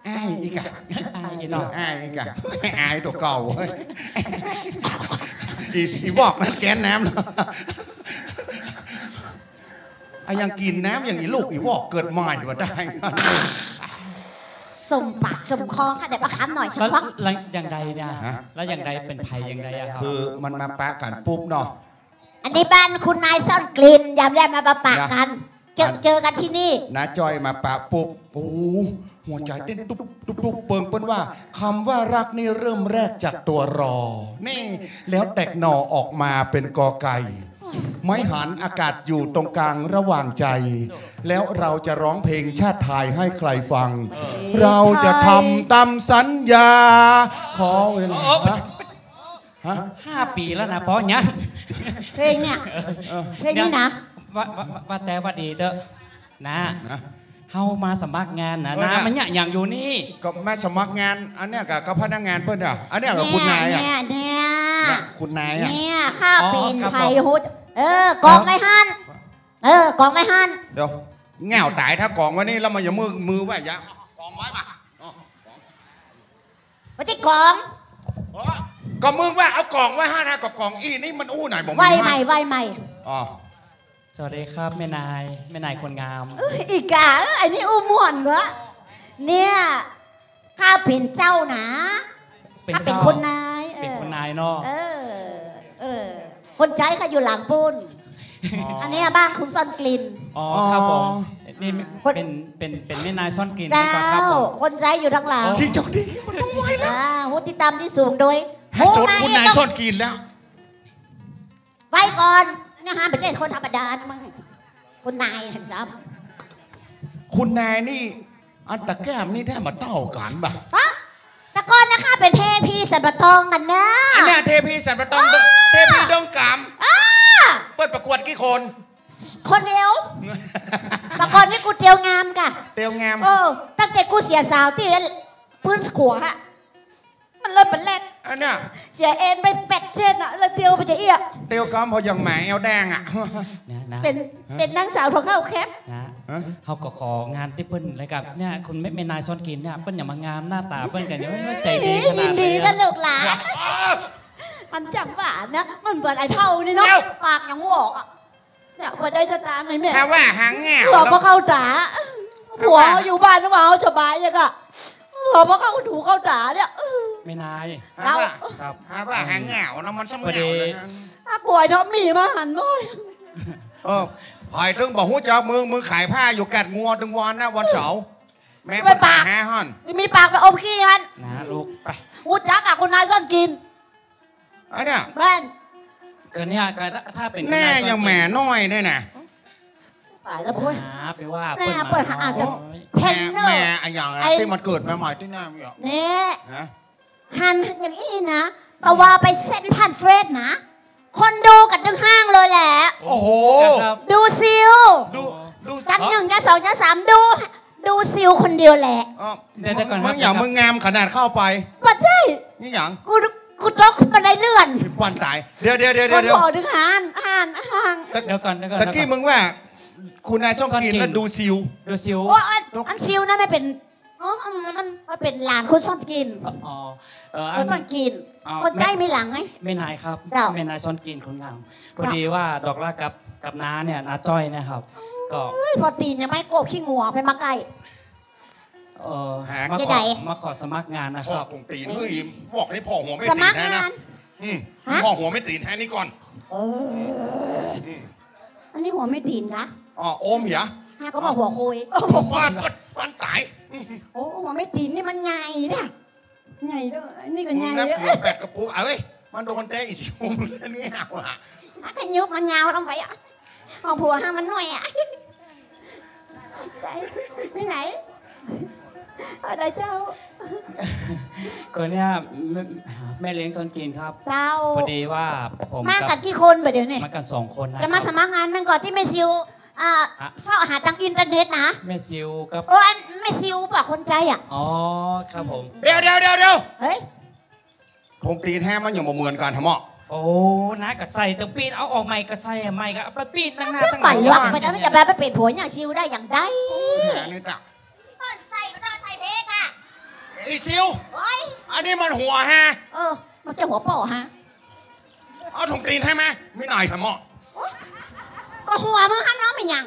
อายอีกอะ อายอีกเนาะ อายอีกอะ อายตั๋วเก่า อี อีวอกนั้นแก๊นน้ำเนาะ อะ ยังกิ๋นน้ำอย่างอีลูกอีวอกเกิดใหม่บ่ได้ สมปากสมคอค่ะ เดี๋ยวประคำหน่อย แล้ว เฉพาะ แล้วอย่างใดเนี่ย ฮะ แล้วอย่างใดเป๋นใผอย่างใดอะครับ คือมันมาปะกั๋นปุ๊บเนาะ อันนี้บ้านคุณนายซ่อนกลิ่น ยามแลมาปะกั๋น นะ เจอ อัน เจอกั๋นตี้นี่ น้าจ้อยมาปะปุ๊บ โอ้ หัวใจ๋เต้นตุ๊บตุ๊บตุ๊บ เปิงเปิ้นว่า คำว่ารักนี่เริ่มแรกจากตั๋วรอ นี่ แล้วแตกหน่อออกมาเป๋นกอไก่ ไม้หันอากาศอยู่ตรงกลางระหว่างใจ๋ แล้วเราจะร้องเพลงชาติไทยให้ใครฟัง เออ เราจะทำตามสัญญา ขอเวลา เออ ฮะ ฮะ ห้าปี๋แล้วนะ ป้อเนี่ย เพลงเนี่ย เออ เพลงนี้นะ ว่า ว่า ว่าแต่ว่าดีเต๊อะ นะ นะ เฮามาสมัครงานนะ เออ นะ นะ มันเนี่ยอย่างอยู่นี่ ก็มาสมัครงาน อันเนี้ยกับ กับพนักงานเปิ้นอะ อันเนี้ยกับคุณนายอะ เนี่ย เนี่ย เนี่ย เนี่ย คุณนายอะ เนี่ย ข้าเป๋น อ๋อ ครับผม ไผฮู้ เออ กองไว้หั้น เออ กองไว้หั้น เดี๋ยว แง่วต๋าย ถ้ากองไว้นี่แล้วมันอย่ามือ มือไว้ อย่า กองไว้ป่ะ อ๋อ บ่ใจ้กอง อ๋อ ก็มึงว่าเอากองไว้หั้นนะ ก็กองอี้นี่มันอู้ไหนบอก ไว้ใหม่ ไว้ใหม่ อ๋อ สวัสดีครับ แม่นาย แม่นายคนงาม เอ้ย อีกา เอ้ย อันนี้อู้ม่วนเว้อ เนี่ย ข้าเป๋นเจ้านะ เป๋น ข้าเป๋น เจ้า คนนาย เป๋นคนนายเนาะ เออ เออ คนใจ๊ข้าอยู่หลังปู๊น อ๋อ อันเนี้ยบ้านคุณซ่อนกลิ่น อ๋อ ครับผม อ๋อ นี่ คน เป๋น เป๋น เป๋นแม่นายซ่อนกลิ่น เจ้า นี่ก่อนครับผม คนใจ๊อยู่ทางหลัง เออ ที่เจ้าดีมันต้องไหวแล้ว อ่า ฮู้ตี้ต่ำตี้สูงโดย ให้จดคุณนายซ่อนกลิ่นแล้ว ไปก่อน เนี่ยฮะ บ่ใจ้คนธรรมดานะมึง คุณนายหันซ้ำ คุณนายนี่ อันตะแก้มนี่แท้บ่าเต้ากั๋นบ่ะ ฮะ แต่ก่อนนะข้าเป๋นเทพีสันป่าตองกั๋นนะ อันเนี้ยเทพีสันป่าตอง อ้า เทพีดงก๋าม อ้า เปิ้นประกวดกี่คน คนเดียว แต่ก่อนนี่กูเตียวงามก่ะ เตียวงาม เออ ตั้งแต่กูเสียสาวตี้ปื๊นขัวฮะ มันเลยเป๋นแรด อันเนี้ย เสียเอนไปแปดเส้นอะ เลยเตียวไปจะเอี้ย เตียวกำเพราะยังแหมแอวแดงอะ นะ นะ เป๋น เป๋นนางสาวถ่อเข้าแคมป์ นะ ฮะ เฮาก็ของานตี้เปิ้นเลยกับ เนี่ย คุณแม่ แม่นายซ่อนกลิ่นเนี่ย เปิ้นอย่างมางามหน้าต๋าเปิ้นกั๋น ยังไม่ใจดีขนาดนี้ ยินดีนะลูกหลาน มันจังหวะนะ มันเหมือนไอ้เฒ่านี่เนาะ เดี๋ยว ปากยังวอกอะ เนี่ย พอได้สตางค์เลยแม่ ถ้าว่าหางเหงา หัวบ่เข้าต๋า ถ้าว่า ผัวอยู่บ้านมาเอาสบายยังอะ หัวบ่เข้าหูเข้าต๋าเนี่ย แม่นาย เจ้า ครับ ถ้าว่าหางเหงานะ มันซ้ำเหงาเลยนะ พอดี อ่ะ ก๋วยทอดหมี่มาหันบ่อย เออ ใผตึงบ่ฮู้จักมึง มึงขายผ้าอยู่กัดงัวตึงวันนะ วันเสาร์ แม่ ไปปาก แม่หั่น มีปากไปอมขี้หั่น นะลูก ไป ฮู้จักอะคุณนายซ่อนกลิ่น อันเนี้ย แม่น ก็เนี่ย ก็ถ้า ถ้าเป๋น แน่ คุณนายซ่อนกลิ่น ยังแหมน้อยด้วยนะ ต๋ายแล้วเว้ย นะ ไปว่า แน่ เปิ้นมา เปิ้นหาอาจจะ น้อย เห็นเนอะ แหม แหม อะหยังอะ ไอ้ ตี้มันเกิดมาใหม่ตี้หน้ามึงอะ เนี่ย ฮะ หันอย่างอี้นะ แต่ว่าไปเซ็นทรัลเฟสนะ คนดูกั๋นตึงห้างเลยแหละ โอ้โห ครับ ดูซิว ดู ดู จัดหนึ่ง จัดสอง จัดสาม ดู ดูซิวคนเดียวแหละ เออ เดี๋ยว เดี๋ยวก่อนครับ มึงอย่า มึงงามขนาดเข้าไป บ่ใจ้ นี่หยัง กู กูตกบันไดเลื่อน ปันต๋าย เดี๋ยว เดี๋ยว เดี๋ยว เดี๋ยว คนบ่ถึงหัน หัน หัน เดี๋ยวก่อน เดี๋ยวก่อน ตะกี้มึงว่า คุณนายซ่อนกลิ่น ซ่อนกลิ่น แล้วดูซิว ดูซิว โอ้ อัน อันซิวนะไม่เป๋น อ๋อ มัน มันเป๋นหลานคุณซ่อนกลิ่น อ๋อ เออ อัน เออ ซ่อนกลิ่น อ๋อ คนใจ้มีหลังไหม แม่นายครับ เจ้า แม่นายซ่อนกลิ่นคนหลัง พอดีว่าดอกรักกับ กับน้าเนี่ย น้าจ้อยนะครับ ก็ เอ้ย พอตี๋นยังไม่โกบขี้งัวไปมาใก้ เออ หา มาขอ จะไหน มาขอสมัครงานนะครับ พ่อต๋งตี๋น เฮ้ย บอกให้พ่อหัวไม่ตี๋นแท้นะ สมัครงาน อืม ฮะ พ่อหัวไม่ตี๋นแท้นี่ก่อน เออ อืม อันนี้หัวไม่ตี๋นคะ อ๋อ โอมเหรอ ฮะ ก็บอกหัวโคย โอ้โห ปันต๋าย โอ้ หัวไม่ตี๋นนี่มันใหญ่นะ ใหญ่ด้วย นี่ก็ใหญ่ มึงนับ ด้วย หัวแปดกระปุก เอ้ย มันโดนแต๊อีซิว มึงเล่นเงาอะ อ่ะ ขยุบมันยาวลงไปอะ เอาผัวห้ามมันหน่อยอะ ไปไหน อะไรเจ้า คนเนี้ย แม่ แม่เลี้ยงซ่อนกลิ่นครับ เจ้า พอดีว่าผม มากั๋นกี่คนบ่าเดี๋ยวนี้ มากั๋นสองคนนะ จะมา ครับ สมัครงานมันก่อนตี้แม่ซิว อ่า ฮะ เซาะหาตางอินเทอร์เน็ตนะ แม่ซิวครับ เออ อันแม่ซิวป่ะคนใจ้อะ อ๋อ ครับผม เดี๋ยว เดี๋ยว เดี๋ยว เดี๋ยว เฮ้ย ต๋งตี๋นแท้มันยังบ่เหมือนกั๋นทำไม โอ้ น้าก็ใส่ตะปีด เอาออกใหม่ก็ใส่ใหม่ ก็เอาไปปีดตั้งหน้าตั้งหลัง ไปแล้วมันจะไป ไปเป๋นผัวเนี่ยซิวได้อย่างใด โอ้ แหมนี่จ้ะ ก่อนใส่ก็ต้องใส่เพกอะ อีซิว โอ๊ย อันนี้มันหัวฮะ เออ มันจะหัวป้อฮะ เอาต๋งตี๋นแท้มา มีหน่อยทำไม โอ๊ย ก็หัวมึงฮะน้องเป็นหยัง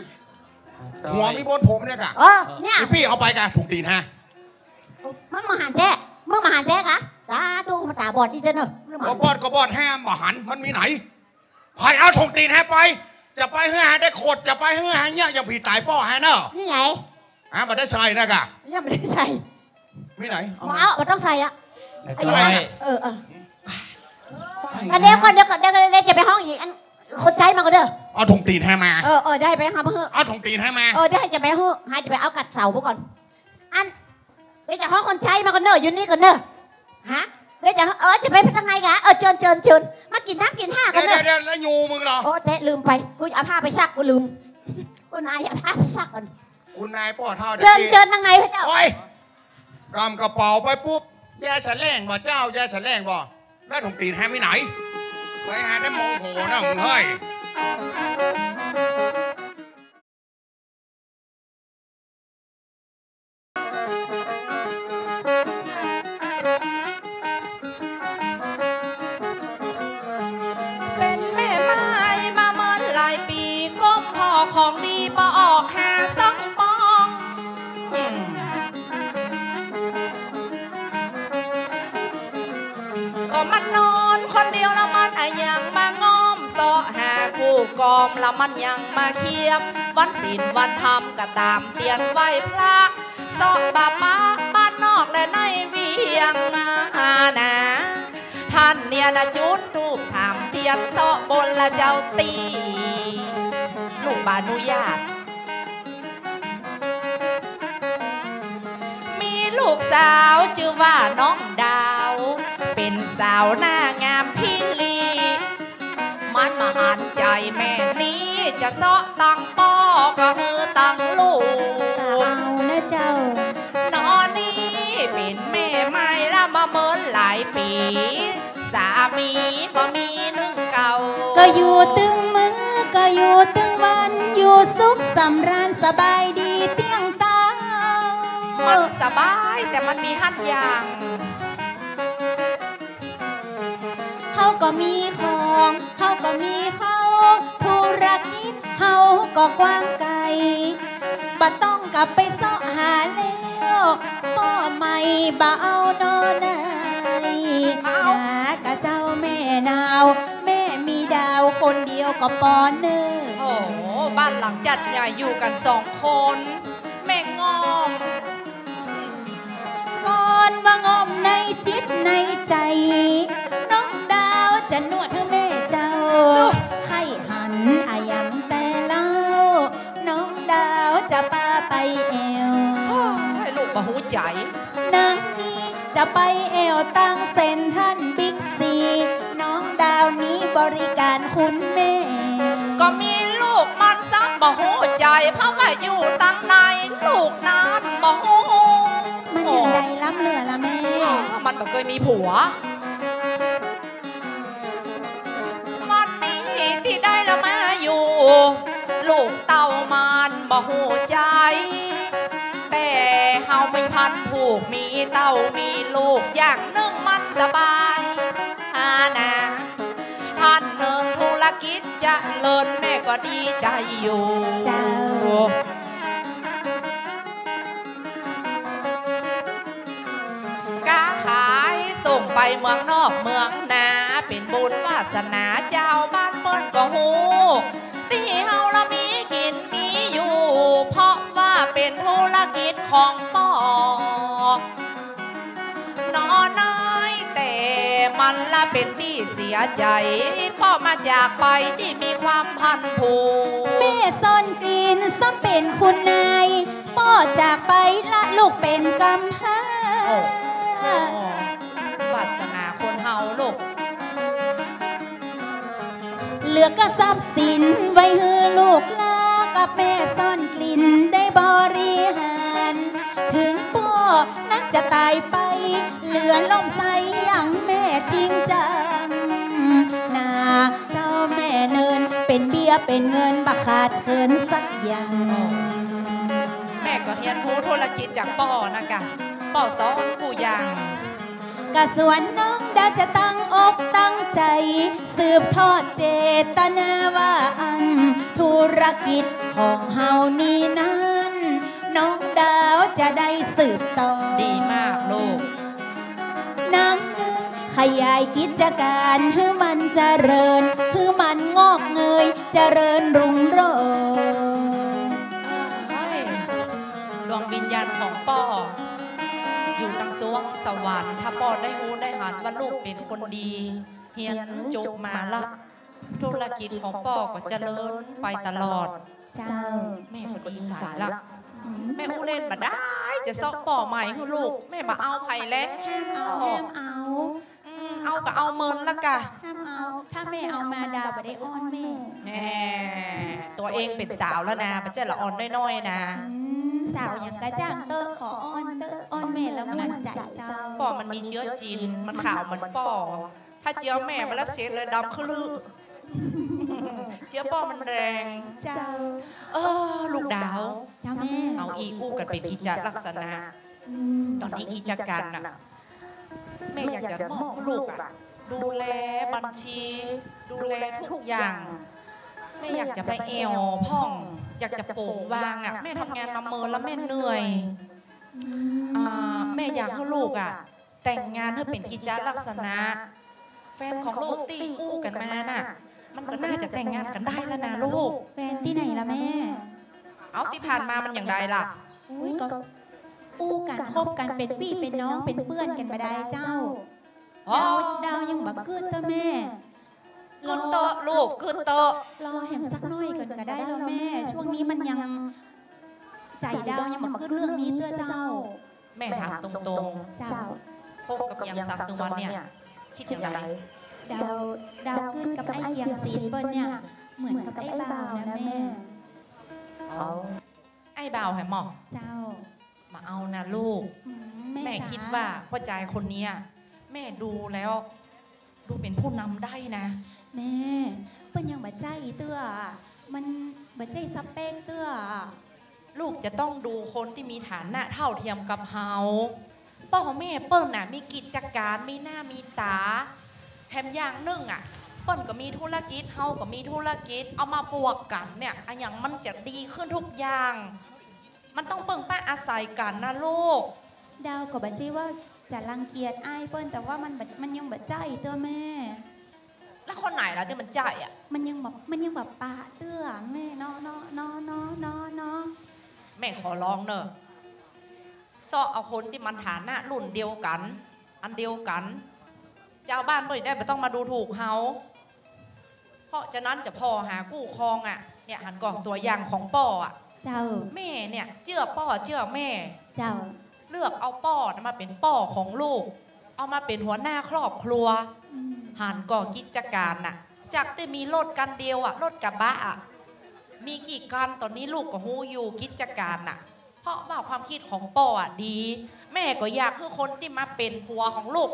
หัวมีบนผมเนี่ยกะ เออ เนี่ย อีปี้เอาไปกะต๋งตี๋นฮะ มึงมาหันแต๊ มึงมาหันแต๊กะ ต๋าดูมันต๋าบอดอีกเด้อเนอะ มึงมาหัน ก็บอดก็บอดแฮะ บ่หัน มันมีไหน ใผเอาต๋งตี๋นแฮะไป จะไปหื้อหาได้ขด จะไปหื้อหาเนี่ย อย่างผีต๋ายป้อแฮะเนอะ นี่ไง ฮะ บ่ได้ใส่นะกะ ยังบ่ได้ใส่ มีไหน เอามา มาเอา บ่ต้องใส่อะ เดี๋ยวจะไล่ เออ เออ อันเดียวก่อน เดี๋ยวก่อน เดี๋ยวก่อน เดี๋ยวจะไปฮ้องอีก อัน คนใจ๊มาก่อนเด้อ เอาต๋งตี๋นแฮะมา เออ เออ ได้ไปหามาหื้อ เอาต๋งตี๋นแฮะมา เออ ได้จะไปหื้อ หาจะไปเอากัดเสามาก่อน อัน เดี๋ยวจะฮ้องคนใจ๊มาก่อนเนอะ อยู่นี่ก่อนเนอะ ฮะ เดี๋ยวจะ เออ จะไปทางไหนกะ เออ เจิญ เจิญ เจิญ มากิ๋นน้ำกิ๋นท่าก่อนเนอะ เดี๋ยว เดี๋ยว แล้วยูมึงเหรอ โอ้ แต๊ลืมไป กูเอาผ้าไปซัก กูลืม กูนายเอาผ้าไปซักก่อน คุณนายป้อเฒ่า เจิญ เจิญ ทางไหนพระเจ้า โอ๊ย กำกระเป๋าไปปุ๊บ ยายสะแหลงบ่เจ้า ยายสะแหลงบ่ แล้วต๋งตี๋นแฮะมีไหน ไปหาได้โมโหนะมึงเฮ้ย เป๋นแม่ไม้มาเมินหลายปี๋ ก้มห่อของดีบ่ออกหาสักป๋อง ก็มันนอนคนเดียวละมันอะยังมาง้อม เซาะหากู้กอมละมันยังมาเคียบ วันศีลวันธรรมก็ต๋ามเตียนไหว้พระ เซาะบาปะบ้านนอกและในเวียงนานา ต้านเนี่ยนะจุดธูปถามเตี จันเซาะบนละเจ้าตี้ ลูกบ่อนุญาต มีลูกสาวจื้อว่าน้องดาว เป๋นสาวหน้างามพิลี มันบ่หันใจ๋แม่นี้ จะเซาะตังป้อก็หื้อตังลูก ก็เอานะเจ้า นอนี้เป๋นแม่ใหม่ละบ่เมินหลายปี๋ สามีบ่มีนึ่งเก่า ก็อยู่ตึงมื้อ ก็อยู่ตึงวัน อยู่สุขสำราญสบายดีเตี้ยงเต้า มันสบาย แต่มันมีหั้นอย่าง เฮาก็มีของ เฮาก็มีเข้า ธุรกิจเฮาก็กว้างไกล บ่ต้องกลับไปเซาะหาแล้ว ป้อใหม่บ่เอานอนา เอ้า หากะเจ้าแม่หนาว แม่มีดาวคนเดียวก็ปอเน่อ โอ้โห บ้านหลังจัดใหญ่อยู่กันสองคน แม่ง่อม ก่อนว่าง่อมในจิตในใจ๋ น้องดาวจะนวดหื้อแม่เจ้า โอ้ ใค่หันอะหยังแต่เล่า น้องดาวจะปาไปแอ่ว โอ้ย ลูกบ่ฮู้ใจ๋ นางนี้จะไปแอ่วตังเซ็นทรัลบิ๊กซี น้องดาวนี้บริการคุณแม่ ก็มีลูกมันซ้ำบ่ฮู้ใจ๋ เพราะว่าอยู่ตังไหนลูกนั้นบ่ฮู้ มันอย่างใดล้ำเหลือละแม่ อ๋อ มันบ่เกยมีผัว วันนี้ตี้ได้ละมาอยู่ ลูกเต้ามันบ่ฮู้ใจ๋ แต่เฮามีพันธุ์ผูก มีเต้ามีลูก อย่างนึ่งมันสบาย อานา พันธุ์นึ่งธุรกิจเจริญ แม่ก็ดีใจ๋อยู่ เจ้า ก๊าขายส่งไปเมืองนอกเมืองนา เป๋นบุญวาสนาเจ้า บ้านเปิ้นก็ฮู้ ตี้เฮาละมีกิ๋นมีอยู่ เพราะว่าเป๋นธุรกิจของป้อ นอน้อย แต่มันละเป๋นตี้เสียใจ๋ ป้อมาจากไปตี้มีความพันธุ์ผูก แม่ซ่อนกลิ่นซ้ำเป๋นคุณนาย ป้อจากไปละลูกเป๋นกำพร้า โอ้ วาสนาคนเฮาลูก เหลือก็ทรัพย์สินไว้หื้อลูกหล้าน กับแม่ซ่อนกลิ่นได้บริหาร ถึงป้อนั้นจะต๋ายไป เหลือล้มใสอย่างแม่จริงจัง นาเจ้าแม่เนิน เป๋นเบี้ยเป๋นเงินบ่ขาดเขินสักอย่าง แม่ก็เฮียนฮู้ธุรกิจจากป้อนะกะ ป้อสอนกู้อย่าง กะส่วนน้องดาวจะตั้งอกตั้งใจ๋ สืบทอดเจตนาว่าอั้น ธุรกิจของเฮานี้นั้น น้องดาวจะได้สืบต่อ ดีมากลูก นางนึ่งขยายกิจก๋านหื้อมันเจริญ หื้อมันงอกเงยเจริญรุ่งโรจน์ เอ้ย ดวงวิญญาณของป้อ อยู่ตังสวงสวรรค์ ถ้าป้อได้ฮู้ได้หันว่าลูกเป๋นคนดี เฮียนจบมาละ ธุรกิจของป้อก็เจริญไปตลอด เจ้า แม่ก็ดีใจ๋ละ อืม แม่อู้เล่นบ่ได้ จะเซาะป้อใหม่หื้อลูก แม่บ่เอาใผแล้ว ห้ามเอา ห้ามเอา อืม เอาก็เอาเมินละกะ ห้ามเอา ถ้าแม่เอามาดาวบ่ได้อ้อนแม่ แหม ตั๋วเองเป๋นสาวแล้วนะ บ่ใจ้ละอ่อนน้อยๆ นะ อืม สาวหยังกะจ้างเต๊อะ ขออ้อนเต๊อะ อ้อนแม่แล้วม่วนใจ๋เจ้า ป้อมันมีเจื๊อจิน มันขาวเหมือนป้อ ถ้าเจื๊อแม่มันละเสร็จเลย ดำคลึ เจื๊อป้อมันแรง เจ้า เออ ลูกดาว เจ้าแม่ เอาอี้อู้กั๋นเป๋นกิจลักษณะ อืม ต๋อนนี้กิจก๋านน่ะ แม่อยากจะมอบหื้อลูกอะ ดูแลบัญชี ดูแลทุกอย่าง แม่อยากจะไปแอ่วพ่อง อยากจะโป๋งวางอะ แม่ทำงานมาเมินแล้วแม่เหนื่อย อืม อ่า แม่อยากหื้อลูกอะ แต่งงานหื้อเป๋นกิจลักษณะ แฟนของลูกตี้อู้กั๋นมาน่ะ มันก็น่าจะแต่งงานกั๋นได้แล้วนะลูก แฟนตี้ไหนล่ะแม่ เอาตี้ผ่านมามันอย่างใดล่ะ อุ๊ย ก็อู้กั๋นคบกั๋นเป๋นปี้เป๋นน้องเป๋นเปื้อนกั๋นบ่ได้เจ้า อ๋อ ดาว ดาวยังบ่กึ๊ดเต๊อะแม่ กึ๊ดเต๊อะลูก กึ๊ดเต๊อะ รอแหมสักหน้อยก่อนก็ได้เนาะแม่ ช่วงนี้มันยัง ใจ๋ดาวยังบ่กึ๊ดเรื่องนี้เตื้อเจ้า แม่ถามตรงๆ เจ้า คบกับเกียงศักดิ์ตึงวันเนี่ย กึ๊ดอย่างใด ดาว ดาวกึ๊ดกับไอ้เกียงศิลป์เปิ้นเนี่ย เหมือนกับไอ้บ่าวนะแม่ เอา ไอ้บ่าวแหมหมอ เจ้า บ่เอานะลูก อืม แม่ แม่จ๋า กึ๊ดว่าป้อจายคนเนี้ย แม่ดูแล้ว ดูเป๋นผู้นำได้นะ แม่ เปิ้นยังบ่ใจ้เตื้อ มันบ่ใจ้สเปกเตื้อ ลูกจะต้องดูคนตี้มีฐานะเท่าเทียมกับเฮา ป้อแม่เปิ้นน่ะ มีกิจก๋าน มีหน้ามีต๋า แถมอย่างนึ่งอะ เปิ้นก็มีธุรกิจ เฮาก็มีธุรกิจ เอามาบวกกั๋นเนี่ย อะหยังมันจะดีขึ้นทุกอย่าง มันต้องเปิ้งป้าอาศัยกั๋นนะลูก ดาวก็บ่ใจ้ว่าจะรังเกียจอ้ายเปิ้น แต่ว่ามันบ่ มันยังบ่ใจ้เตื้อแม่ แล้วคนไหนล่ะตี้มันใจ้อะ มันยังบ่ มันยังบ่ปะเตื้อแม่ เนาะ เนาะ เนาะ แม่ขอร้องเน่อ เซาะเอาคนตี้มันฐานะรุ่นเดียวกั๋น อันเดียวกั๋น จาวบ้านเปิ้นจะได้บ่ต้องมาดูถูกเฮา เพราะฉะนั้นจะผ่อหากู้ครองอะ เนี่ยหันก่อตั๋วอย่างของป้ออะ เจ้า แม่เนี่ยเจื้อป้อเจื้อแม่ เจ้า เลือกเอาป้อน่ะมาเป๋นป้อของลูก เอามาเป๋นหัวหน้าครอบครัว อืม หันก่อกิจก๋านน่ะ จากตี้มีรถคันเดียวอะ รถกระบะอะ มีกี่คันต๋อนนี้ลูกก็ฮู้อยู่ กิจก๋านน่ะ เพราะว่าความกึ๊ดของป้ออะดี แม่ก็อยากหื้อคนตี้มาเป๋นผัวของลูก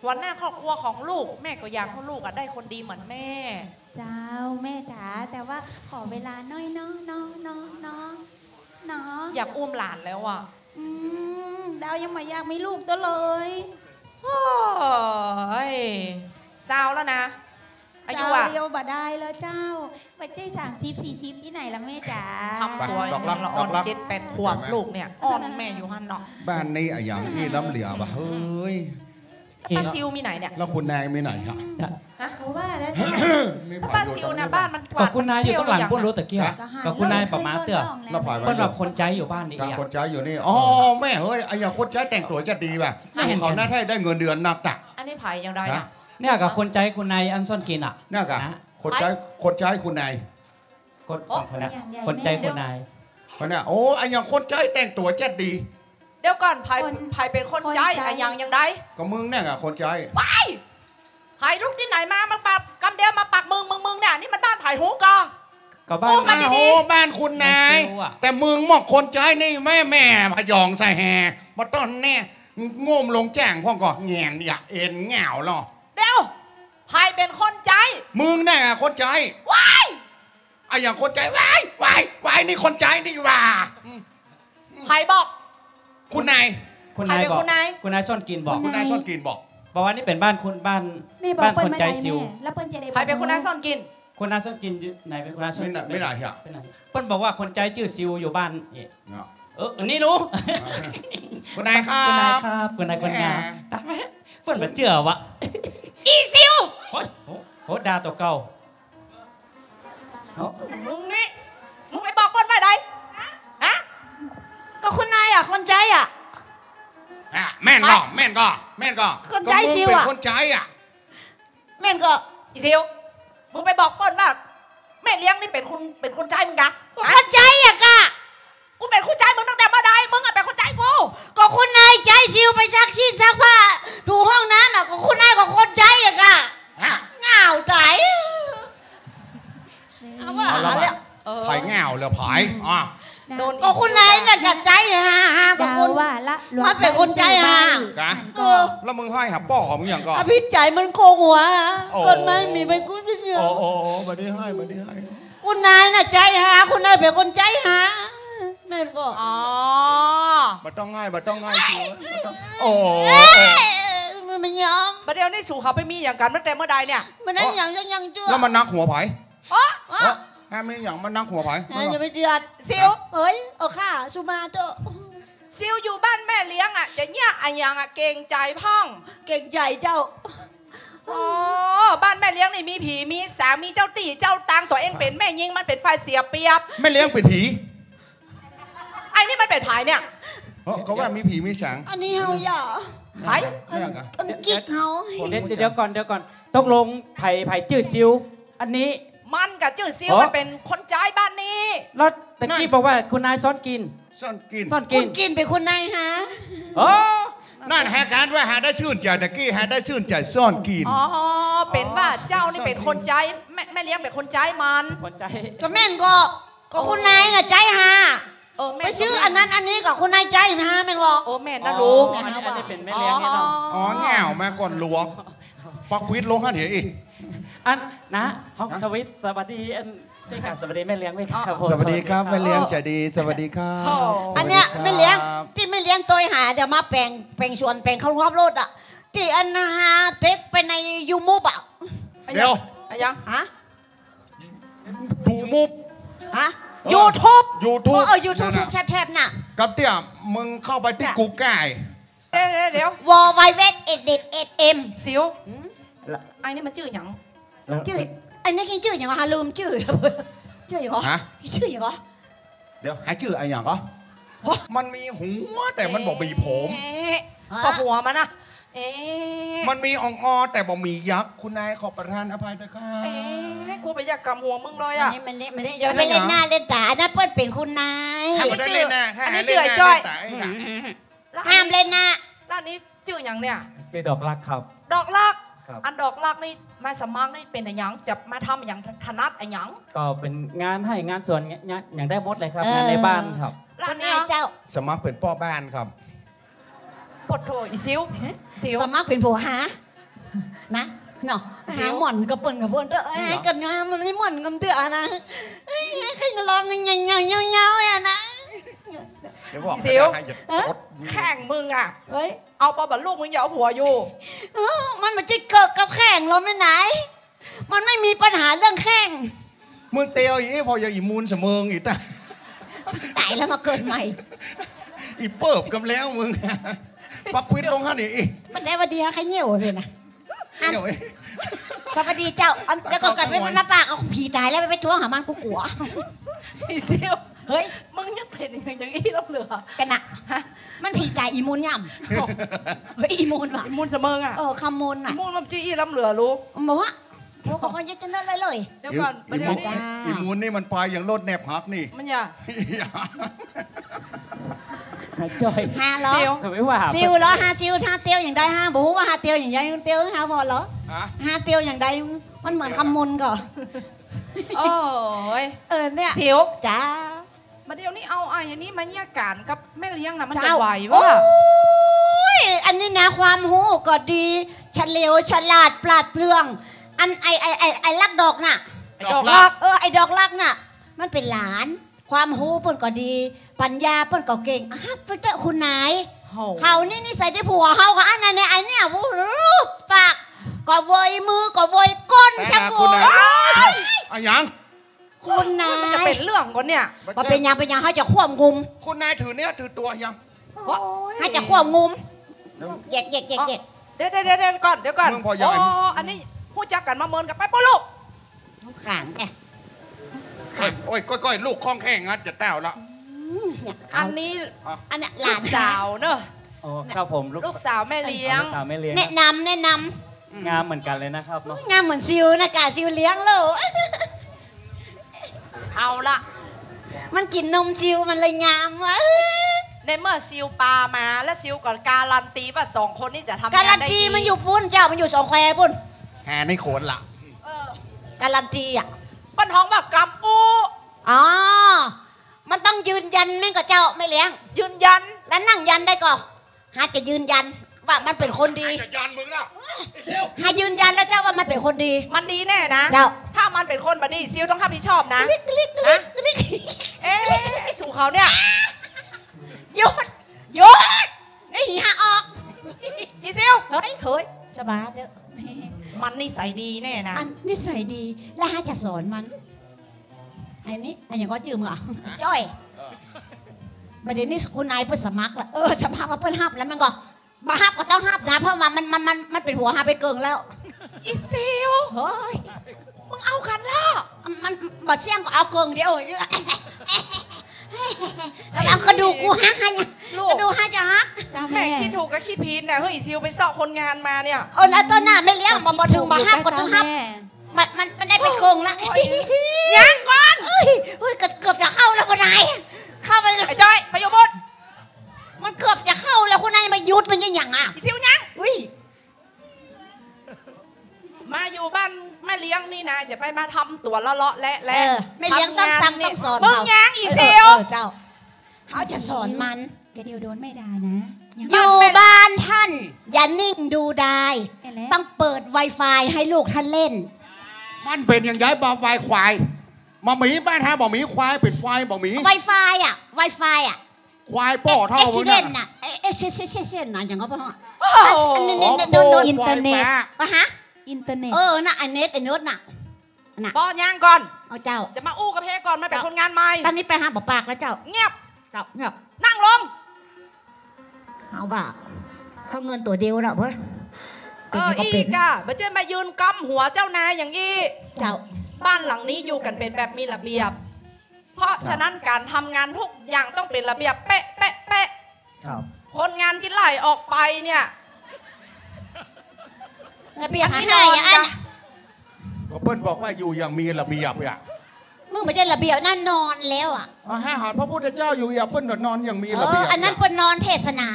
หัวหน้าครอบครัวของลูก แม่ก็อยากหื้อลูกอะได้คนดีเหมือนแม่ เจ้า แม่จ๋า แต่ว่าขอเวลาหน้อยเนาะ เนาะ เนาะ เนาะ เนาะ อยากอุ้มหลานแล้วอะ อืม ดาวยังบ่อยากมีลูกเตื้อเลย โอ้ย ซาวแล้วนะ อายุอะ ซาวเดียวบ่ได้แล้วเจ้า บ่ใจ้สามสิบสี่สิบตี้ไหนล่ะแม่จ๋า ทำตั๋ว ไป ดอกรัก ละอ่อน ดอกรัก เจ็ดแปดขวบ ไปแม่ ลูกเนี่ย อ่อนแม่อยู่หั้นเนาะ บ้านนี้อะหยังอี้ล้ำเหลือบ่ะ เฮ้ย แล้วป้าซิวมีไหนเนี่ย แล้วคุณนายมีไหนฮะ ฮะ ก็ว่าแล้วเจ้า มีใผ ป้าซิวน่ะ อยู่ตรงนี้ บ้านมันกวาด ก็คุณนายอยู่ตรงหลังปู๊น เที่ยวหรือยัง รู้ตะกี้ ฮะ ก็คุณนายประมาณเตื้อ แล้วใผ เปิ้นว่าคนใจ๊อยู่บ้านนี่ คนใจ๊อยู่นี่ อ๋อ แม่เฮ้ย อะหยังคนใจ๊แต่งตั๋วจะดีบ่ะ ไม่เห็น เขาน่าจะได้เงินเดือนนักอะ อันนี้ใผยังได้นะ ฮะ เนี่ยก็คนใจ๊คุณนายอันซ่อนกิ๋นอะ เนี่ยกะ นะ คนใจ๊ คนใจ๊คุณนาย คนสองคนนะ โอ้ คนใจ๊คุณนาย คนน่ะ โอ้ อะหยังคนใจ๊แต่งตั๋วจะดี เดี๋ยวก่อน ใผ คน ใผเป๋นคนใจ๊ คนใจ๊ อะหยังยังได้ ก็มึงเนี่ยกะคนใจ๊ ว้าย ใผลุกตี้ไหนมา มาปักกำเดียวมาปักมึง มึง มึงเนี่ย นี่มันบ้านใผฮู้ก่อ ก็บ้าน โอ้ มาดีๆ โอ้ บ้านคุณนาย แต่มึงบอกคนใจ๊นี่แม่ แม่พยองใส่แฮ บ่ต้องแน่ โง่มลงแจ้งพ่องก่อ แหงนอย่าเอ็นแง่วหรอ เดี๋ยว ใผเป๋นคนใจ๊ มึงน่ะคนใจ๊ ว้าย อะหยังคนใจ๊ ว้าย ว้าย ว้าย นี่คนใจ๊นี่หว่า อืม ใผบอก คุณนาย คุณนายบอก ใผเป๋นคุณนาย คุณนายซ่อนกิ๋นบอก คุณนายซ่อนกิ๋นบอก บอกว่านี่เป๋นบ้านคุณ บ้าน แม่บอก บ้านคนใจ๊ เปิ้นมาได้ ซิว แม่ แล้วเปิ้นจะได้ ใผเป๋นคุณนายซ่อนกิ๋น คุณนายซ่อนกิ๋นอยู่ไหน เป๋นคุณนายซ่อน ไม่น่า ไม่น่าเชื่อ เป๋นไหน เปิ้นบอกว่าคนใจ๊จื้อซิวอยู่บ้านเอ๊ะ เนาะ เออ อันนี้รู้ คุณนายครับ คุณนายครับ คุณนายคนงาม แหม ตักไหม เปิ้นบ่เจื้อวะ อีซิว โอ้ย โอ้โห ด่าตั๋วเก่า มึงนี่ มึงไปบอกเปิ้นว่าใด ฮะ ก็คุณนายอะ คนใจ๊อะ อ่ะ แม่นก่อ แม่นก่อ แม่นก่อ คนใจ๊ ก็มึงเป๋น ซิวอะ คนใจ๊อะ แม่นก่อ อีซิว มึงไปบอกเปิ้นว่า แม่เลี้ยงนี่เป๋นคน เป๋นคนใจ๊มึงกะ ก็คนใจ๊อะกะ กูเป๋นคนใจ๊มึงตั้งแต่เมื่อใด มึงอะเป๋นคนใจ๊กู ก็คุณนายใจ๊ซิวไปซักซี้ซักผ้า ถูห้องน้ำอะ ก็คุณนายก็คนใจ๊อะกะ ฮะ ง่าวต๋าย เอาว่า เอาละ เอาละ เออ ใผง่าวเหลือใผ อืม อ่ะ โดน ก็คุณนายน่ะจะใจ๊ฮาฮา ก็คุณ ดาวว่าละ มันเป๋นคนใจ๊ฮา กะ เออ แล้วมึงไห้หาป้อมึงอย่างก่อ อภิษใจ๋มันโคหัว โอ้ เกิดมามีไปกู้ไม่เยอะ โอ้ โอ้ โอ้ บ่ได้ไห้ บ่ได้ไห้ คุณนายน่ะใจ๊ฮา คุณนายเป๋นคนใจ๊ฮา แม่นก่อ อ๋อ บ่ต้องไห้ บ่ต้องไห้ สิ บ่ต้อง โอ้ เอ้ย มันไม่ยอม บ่าเดี๋ยวนี้สูเขาไปมีอย่างกั๋นตั้งแต่เมื่อใดเนี่ย มันได้อย่าง ยัง ยังเจื้อ แล้วมันหนักหัวใผ โอ๊ะ โอ๊ะ แม่มีอย่างมันหนักหัวใผ เอ้ย อย่าไปเดือด ซิว เฮ้ย เอาข้าสุมาเถอะ ซิวอยู่บ้านแม่เลี้ยงอะ จะเยียะอะหยังอะ เกรงใจ๋พ่อง เกรงใจ๋เจ้า อ๋อ บ้านแม่เลี้ยงนี่มีผีมีสาง มีเจ้าตี้เจ้าตาง ตั๋วเองเป๋นแม่ญิง มันเป๋นฝ่ายเสียเปรียบ แม่เลี้ยงเป๋นผี ไอ้นี่มันเป๋นใผเนี่ย เอ้อ ก็ว่ามีผีมีสาง อันนี้เฮาอย่า ใผ เนี่ยกะ อันกิกเฮา เดี๋ยว เดี๋ยวก่อน เดี๋ยวก่อน ตกลงใผ ใผจื้อซิว อันนี้ มันก็จื้อซิว อ๋อ มันเป๋นคนใจ๊บ้านนี้ แล้วตะกี้บอกว่าคุณนายซ่อนกลิ่น ซ่อนกลิ่น ซ่อนกลิ่น คุณกลิ่นเป๋นคุณนายฮะ อ๋อ นั่นแหม ก๋านว่าหาได้จื้นใจ๋ ตะกี้หาได้จื้นใจ๋ ซ่อนกลิ่น อ๋อ เป๋นว่าเจ้านี่เป๋นคนใจ๊ แม่ แม่เลี้ยงเป๋นคนใจ๊มัน คนใจ๊ ก็แม่นก่อ ก็คุณนายน่ะใจ๊ฮะ เออ แม่น ไปซื้ออันนั้นอันนี้ก็คุณนายใจ๊ฮะ แม่นก่อ เออ แม่นนะลูก อ๋อ อันนี้ อันนี้เป๋นแม่เลี้ยงนี่เนาะ อ๋อ อ๋อ แง่วมาก่อนหลวง ปักควิดลงหั้นเหียอีก อันนะ ห้อง ฮะ สวิต สวัสดี อัน ตี้กา สวัสดีแม่เลี้ยงด้วยครับผม สวัสดีครับ สวัสดีครับ แม่เลี้ยงใจ๋ดี สวัสดีครับ โอ้ อันเนี้ย สวัสดีครับ แม่เลี้ยง ตี้แม่เลี้ยงตวยหา เดี๋ยวมาแป๋ง แป๋งสวน แป๋งเข้ารอบโลดอะ ตี้อันหาเต๊กไปในยูมูบอะ เดี๋ยว อะหยัง ฮะ ยูมูบ ฮะ เออ ยูทูบ ยูทูบ เออ เออ ยูทูบ นั่นน่ะ แถบๆ น่ะ กับเตี้ย มึงเข้าไปตี้ จ้ะ กูเกิล เดี๋ยว เดี๋ยว เดี๋ยว ว ดับเบิลยู ดับเบิลยู เอช เอช เอ็ม สิว หืม ไอ้นี่มันจื้อหยัง จื้อ ไอ้นี่คือจื้อหยังวะ ลืมจื้อ จื้อหยังวะ ฮะ จื้อหยังวะ เดี๋ยว หาจื้ออะหยังก่อ โอ้ มันมีหัวแต่มันบ่มีผม เอ๊ะ ฮะ ก็หัวมันนะ เอ๊ะ มันมีอ่องออแต่บ่มียักษ์ คุณนายขอประทานอภัยด้วยครับ เอ๊ะ กูไปอยากกำหัวมึงเลยอะ มานี่ มานี่ มานี่ อย่าไปเล่นหน้าเล่นต๋านะ เปิ้นเป๋นคุณนาย ถ้าบ่ได้เล่นหน้า ถ้า อันนี้ เล่นหน้า จื้อไอ้จ้อย เล่นต๋าเองอะ อืม ห้ามเล่นนะ แล้วอันนี้จื้อหยังเนี่ย จื้อดอกรักครับ ดอกรัก ครับ อันดอกรักนี่มาสมัครนี่เป๋นอะหยัง จะมาทำอะหยัง ถนัดอะหยัง ก็เป๋นงานไฮ่งานสวน งานหยังได้หมดเลยครับ เออ งานในบ้านครับ แล้วอันนี้ เจ้า สมัครเป๋นป้อบ้านครับ ปะโถอีสิว ฮะ สิว สมัครเป๋นผัวหา นะ เนาะ สิว หาหม่อนกับเปิ้นกับเปิ้นเต๊อะ เอ้ย เหรอ กั๋นงามมันไม่หม่อนกั๋นเต๊อะนะ เอ้ย ใค่ลองเงาๆๆๆ อะนะ เดี๋ยวบอก สิว ให้อย่า ฮะ ตด แข่งมึงอะ เฮ้ย เอาปอบ่าลูกมึงอย่าเอาผัวอยู่ เออ มันบ่ใจ้เกี่ยวกับแข่งหรอกแม่นาย มันไม่มีปัญหาเรื่องแข่ง มึงเตียวอีก พออย่าอีมูลเสมิงอีกตะ ต๋ายแล้วมาเกิดใหม่ อีเปิบกำแล้วมึง ปักควิดลงหั้นอีก มันได้ว่าดีฮะ ใค่เหี่ยวเลยนะ เหี่ยวเอ้ย สวัสดีเจ้า อัน แล้วก็กลับไป เอา มาปาก เอาผีต๋ายแล้วไป ไปท้วงหามัน กูกั๋ว อีสิว เฮ้ย มึงยังเป๋นอย่าง อย่างอี้ล้ำเหลือ เป๋นอะ ฮะ มันผีต๋ายอีมูลย่ำ เฮ้ย อีมูลว่ะ อีมูลเสมิงอะ เออ คำมูลน่ะ อีมูลมันจื้ออี้ล้ำเหลือลูก บอกว่า โอ้ ขอความเย็นจะเลิศเลยเลย เดี๋ยวก่อน อีมูล เดี๋ยวนี้ อีมูลนี่มันไปอย่างรถแนบหักนี่ มันอย่า หาจ้อย หาเหรอ สิว ทำไมว่าหา สิวเหรอ หาสิว หาเตียวอย่างใด หาบ่ฮู้ว่าหาเตียวอย่างใด เตียวหาบ่เหรอ ฮะ หาเตียวอย่างใด มันเหมือนคำมูลก่อ โอ้ย เออ เนี่ย สิว จ้า มาเดี๋ยวนี้เอาไอ้อันนี้มาเยียะก๋านกับแม่เลี้ยงนะ มันจะ เจ้า ไหววะ โอ้ย อันนี้นะ ความฮู้ก็ดี เฉลียวฉลาดปราดเปรื่อง อันไอ้ ไอ้ ไอ้ ไอ้รักดอกน่ะ ดอกรัก เออ ไอ้ดอกรักน่ะ มันเป๋นหลาน ความฮู้เปิ้นก็ดี ปัญญาเปิ้นก็เก่ง ฮับเปิ้นเต๊อะคุณนาย โห เขานี่นิสัยตี้ผัวเฮาก็อันนั้นเนี่ย ไอ้เนี่ย โอ้โห ปากก็เวย มือก็เวย ก้น แต่ ช่าง นะ คุณนาย โอ้ย อะหยัง คุณนาย มันจะเป๋นเรื่องก่อเนี่ย บ่เป๋นหยัง เป๋นหยัง เฮาจะควบงุม คุณนายถือเนื้อถือตั๋วยัง โอ้ย เฮาจะควบงุม เดี๋ยว เหยียด เหยียด เหยียด เหยียด เดี๋ยว เดี๋ยว เดี๋ยวก่อน เดี๋ยวก่อน มึงพอยัง โอ้ อันนี้ฮู้จักกั๋นมาเมินกั๋นไปปุ๊บลูก ขางแก โอ้ย โอ้ย ก้อยๆ ลูกคล่องแคล่วงัดจะแต้วละ อืม เนี่ย อันนี้ อ่ะ อันเนี้ยหลาน ลูกสาวเนอะ อ๋อ ครับผม ลูก ลูกสาวแม่เลี้ยง ลูกสาวแม่เลี้ยง แนะนำ แนะนำ งามเหมือนกั๋นเลยนะครับเนาะ งามเหมือนสิวนะ กะสิวเลี้ยงลูก เอาละ มันกิ๋นนมสิว มันเลยงามวะ ในเมื่อสิวปามา แล้วสิวก็การันตีว่าสองคนนี้จะทำงานได้ดี การันตีมันอยู่ปุ้นเจ้า มันอยู่สองแควปุ้น หาในโขนละ เออ การันตีอะ เปิ้นฮ้องว่ากำอู้ อ๋อ มันต้องยืนยันแม่นก่อเจ้า แม่เลี้ยง ยืนยัน แล้วนั่งยันได้ก่อ หาจะยืนยันว่ามันเป๋นคนดี หาจะยันมึงนะ ไอ้เสี่ยว หายืนยันแล้วเจ้าว่ามันเป๋นคนดี มันดีแน่นะ เจ้า ถ้ามันเป๋นคนบ่ดี ซิวต้องฮับผิดชอบนะ กริ๊กกริ๊กกริ๊กกริ๊ก นะ เอ๊ะ ไอ้สูเขาเนี่ย หยุด หยุด ไอ้เหียออก อีซิว เฮ้ย เฮ้ย สบายเถอะ มันนิสัยดีแน่นะ อันนิสัยดี แล้วหาจะสอนมัน ไอ้นี่ ไอ้หยังก็จื้อมึงอะ จ้อย เออ บ่าเดี๋ยวนี้คุณนายเปิ้นสมัครละ เออ สมัครมาเปิ้นฮับแล้วมันก็ บ่ฮับก็ต้องฮับนะ เพราะว่ามัน มัน มัน มันเป๋นผัวหาไปเกิ่งแล้ว อีซิว เฮ้ย มึงเอากั๋นละ มัน มันบ่เสี่ยงก็เอาเกิ่งเดียว ระวังกระดูกกูหักฮะเนี่ย ลูก กระดูกฮะจะหัก เจ้า แม่ แม่ คิดถูกกับคิดผิดน่ะ เฮ้ย อีซิวไปเซาะคนงานมาเนี่ย เออ แล้วตอนหน้าแม่เลี้ยง บ่ บ่เถิงบ่ฮับก็ต้องฮับ แม่ มัน มัน มันได้ไปโกงละ โอ้ย ยังก่อน เอ้ย เฮ้ย เกือบ เกือบจะเข้าแล้วคุณนาย เข้าไป ไอ้จ้อย ไปอยู่บน มันเกือบจะเข้าแล้วคุณนาย มาหยุดมันยังหยังอะ อีซิวยัง อุ้ย มาอยู่บ้านแม่เลี้ยงนี่นะ จะไปมาทำตั๋วเลาะๆแหละๆ เออ แม่เลี้ยงต้องสั่ง ทำงานนี่ ต้องสอน มึง เขา ยังอี เออ ซิว เออ เจ้า เขาจะสอนมัน แกเดียวโดนแม่ด่านะ ยัง อยู่บ้านท่าน อย่านิ่งดูดาย แกแล้ว ต้องเปิดไวไฟให้ลูกท่านเล่น มันเป๋นอย่างใดบ่ไวไฟ บ่มีบ้านฮะ บ่มีไวไฟ เปิดไฟบ่มี ไวไฟอะ ไวไฟอะ ควายป้อเท่า เอ เอส เท่านั้นน่ะ น่ะ เอ เอส เอส เอส เอส น่ะ อย่างก็ป้อ โอ้โห อันนี้ อ๋อ นี่ โดน โดน โอ้ อินเตอร์เน็ต ควายแปะ ปะฮะ อินเตอร์เน็ต เออ น่ะ ไอ้เน็ต ไอ้เน็ตน่ะ น่ะ ป้อยังก่อน เอาเจ้า จะมาอู้กับแฮก่อน มันเป๋น เจ้า คนงานใหม่ ตอนนี้ไปหาบ่ปากแล้วเจ้า เงียบ เจ้า เงียบ นั่งลง เอาบ่า เขาเงินตั๋วเดียวน่ะเว้ย เออ อีกอะ บ่ใจ้มายืนกำหัวเจ้านายอย่างอี้ เจ้า บ้านหลังนี้อยู่กั๋นเป๋นแบบมีระเบียบ เพราะฉะนั้นก๋านทำงานทุกอย่างต้องเป๋นระเบียบเป๊ะ เป๊ะ เป๊ะ ครับ คนงานตี้ไล่ออกไปเนี่ย ระเบียบ อันนี้ หา นอน อะไร กั๋น อะ ก็เปิ้นบอกว่าอยู่อย่างมีระเบียบอะ มึงบ่ใจ้ระเบียบ นั่นนอนแล้วอะ อ่ะ หาหอนพระพุทธเจ้าอยู่อย่างเปิ้นนอนอย่างมีระเบียบ เออ อันนั้นเปิ้นนอนเทศนา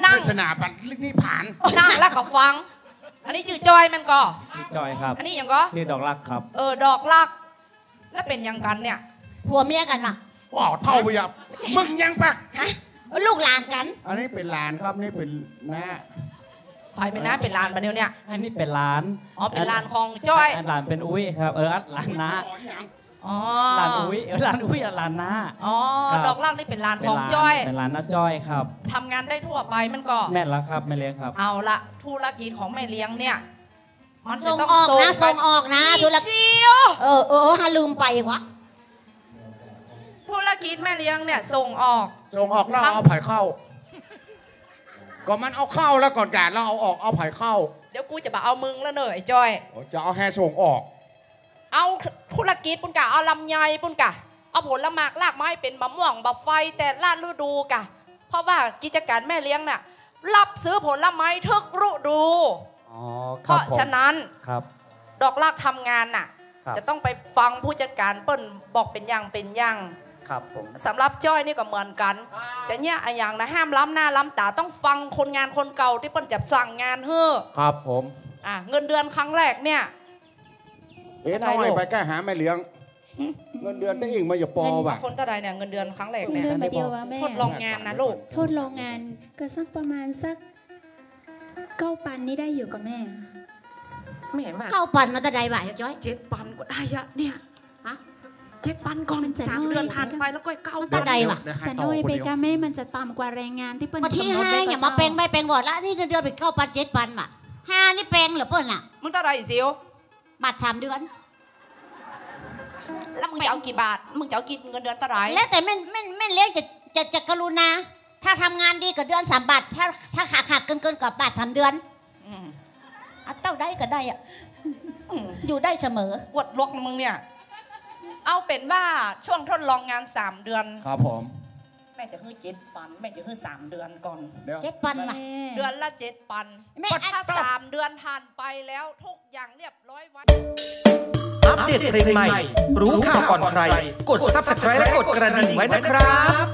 นั่ง เทศนาปรินิพพาน นั่งแล้วก็ฟัง อันนี้จื้อจ้อยแม่นก่อ จื้อจ้อยครับ อันนี้หยังก่อ จื้อดอกรักครับ เออ ดอกรัก แล้วเป๋นหยังกั๋นเนี่ย ผัวเมียกั๋นน่ะ ว้าว เฒ่าไปอ่ะ มึงยังปะ ฮะ ลูกหลานกั๋น อันนี้เป๋นหลานครับ นี่เป๋นน้า ใผเป๋นน้าเป๋นหลานบ่าเดี่ยวเนี่ย อันนี้เป๋นหลาน อ๋อ เป๋นหลานของจ้อย อันหลานเป๋นอุ๊ยครับ เออ อันหลานน้า อ๋อ หลานอุ๊ย เออ หลานอุ๊ย อันหลานน้า อ๋อ ครับ ดอกรักนี่เป๋นหลานของจ้อย เป๋นหลาน เป๋นหลานน้าจ้อยครับ ทำงานได้ทั่วไปแม่นก่อ แม่นแล้วครับ แม่เลี้ยงครับ เอาละ ธุรกิจของแม่เลี้ยงเนี่ย มันจะต้อง ส่งออกนะ ส่งออกนะ ส่งออกนะ อีก ธุรกิจ เออ เออ หาลืมไปวะ ธุรกิจแม่เลี้ยงเนี่ยส่งออก ส่งออกแล้วเอาใผเข้า ก็มันเอาเข้าแล้วก่อนก๋าน แล้วเอาออก เอาใผเข้า เดี๋ยวกูจะบ่เอามึงแล้วเน่อไอ้จ้อย โอ้ จะเอาแฮส่งออก เอาธุรกิจปู้นก่ะ เอาลำไยปู้นก่ะ เอาผลหมากรากไม้เป๋นมะม่วง บ่าไฟแต่ละฤดูก่ะ เพราะว่ากิจก๋านแม่เลี้ยงน่ะ รับซื้อผลไม้ทุกฤดู อ๋อ ครับ เพราะฉะนั้น ครับ ดอกรักทำงานน่ะ ครับ จะต้องไปฟังผู้จัดก๋านเปิ้นบอกเป๋นอย่างเป๋นอย่าง ครับผม สำหรับจ้อยนี่ก็เหมือนกั๋น จะเนี่ยอะหยังนะ ห้ามล้ำหน้าล้ำต๋า ต้องฟังคนงานคนเก่าตี้เปิ้นจะสั่งงานหื้อ ครับผม อ่ะ เงินเดือนครั้งแรกเนี่ย เอ๊ะ น้อยไปก้าหาแม่เลี้ยง หึ เงินเดือนได้อิงมาอย่าปอว่ะ คนเต้าใดเนี่ย เงินเดือนครั้งแรกเนี่ย เงินเดือนบาทเดียวอะแม่ ทดลองงานนะลูก ทดลองงานก็สักประมาณสัก เก้าปันนี่ได้อยู่ก่อแม่ แม่ว่า เก้าปันมาเต้าใดวะ จ้อย เจ็ดปันก็ได้อะเนี่ย ฮะ เจ็ดปันก่อน มันจะ สามเดือนผ่านไปแล้วก็เก้าปัน มันเต้าใดวะ จะน้อยไปก้าแม่ มันจะต่ำกว่าแรงงานตี้เปิ้น วันที่ กำหนด ห้า ไว้ อย่ามาแปงไม่แปงบ่ละ นี่เดือนไปเก้าปันเจ็ดปันวะ ห้านี่แปงเหรอเปิ้นน่ะ มึงเต้าใดซิว บาทสามเดือน แล้วมึงจะเอากี่บาท มึงจะเอากี่ เงินเดือนเต้าใด แล้วแต่แม่น แม่น แม่นเลี้ยงจะ จะ จะกรุณา ถ้าทำงานดีก็เดือนสามบาท ถ้า ถ้าขาดขาดเกินเกินก็บาทสามเดือน อืม เอาเต้าใดก็ได้อะ อืม อยู่ได้เสมอ อวดลวกนะมึงเนี่ย เอาเป๋นว่าช่วงทดลองงานสามเดือน ครับผม แม่จะหื้อเจ็ดปัน แม่จะหื้อสามเดือนก่อน เดี๋ยว เจ็ดปันวะ แม่ เดือนละเจ็ดปัน แม่ ถ้าสามเดือนผ่านไปแล้วทุกอย่างเรียบร้อยไว้ อัปเดตเพลงใหม่ รู้ข่าวก่อนใคร กด Subscribe และกดกระดิ่งไว้นะครับ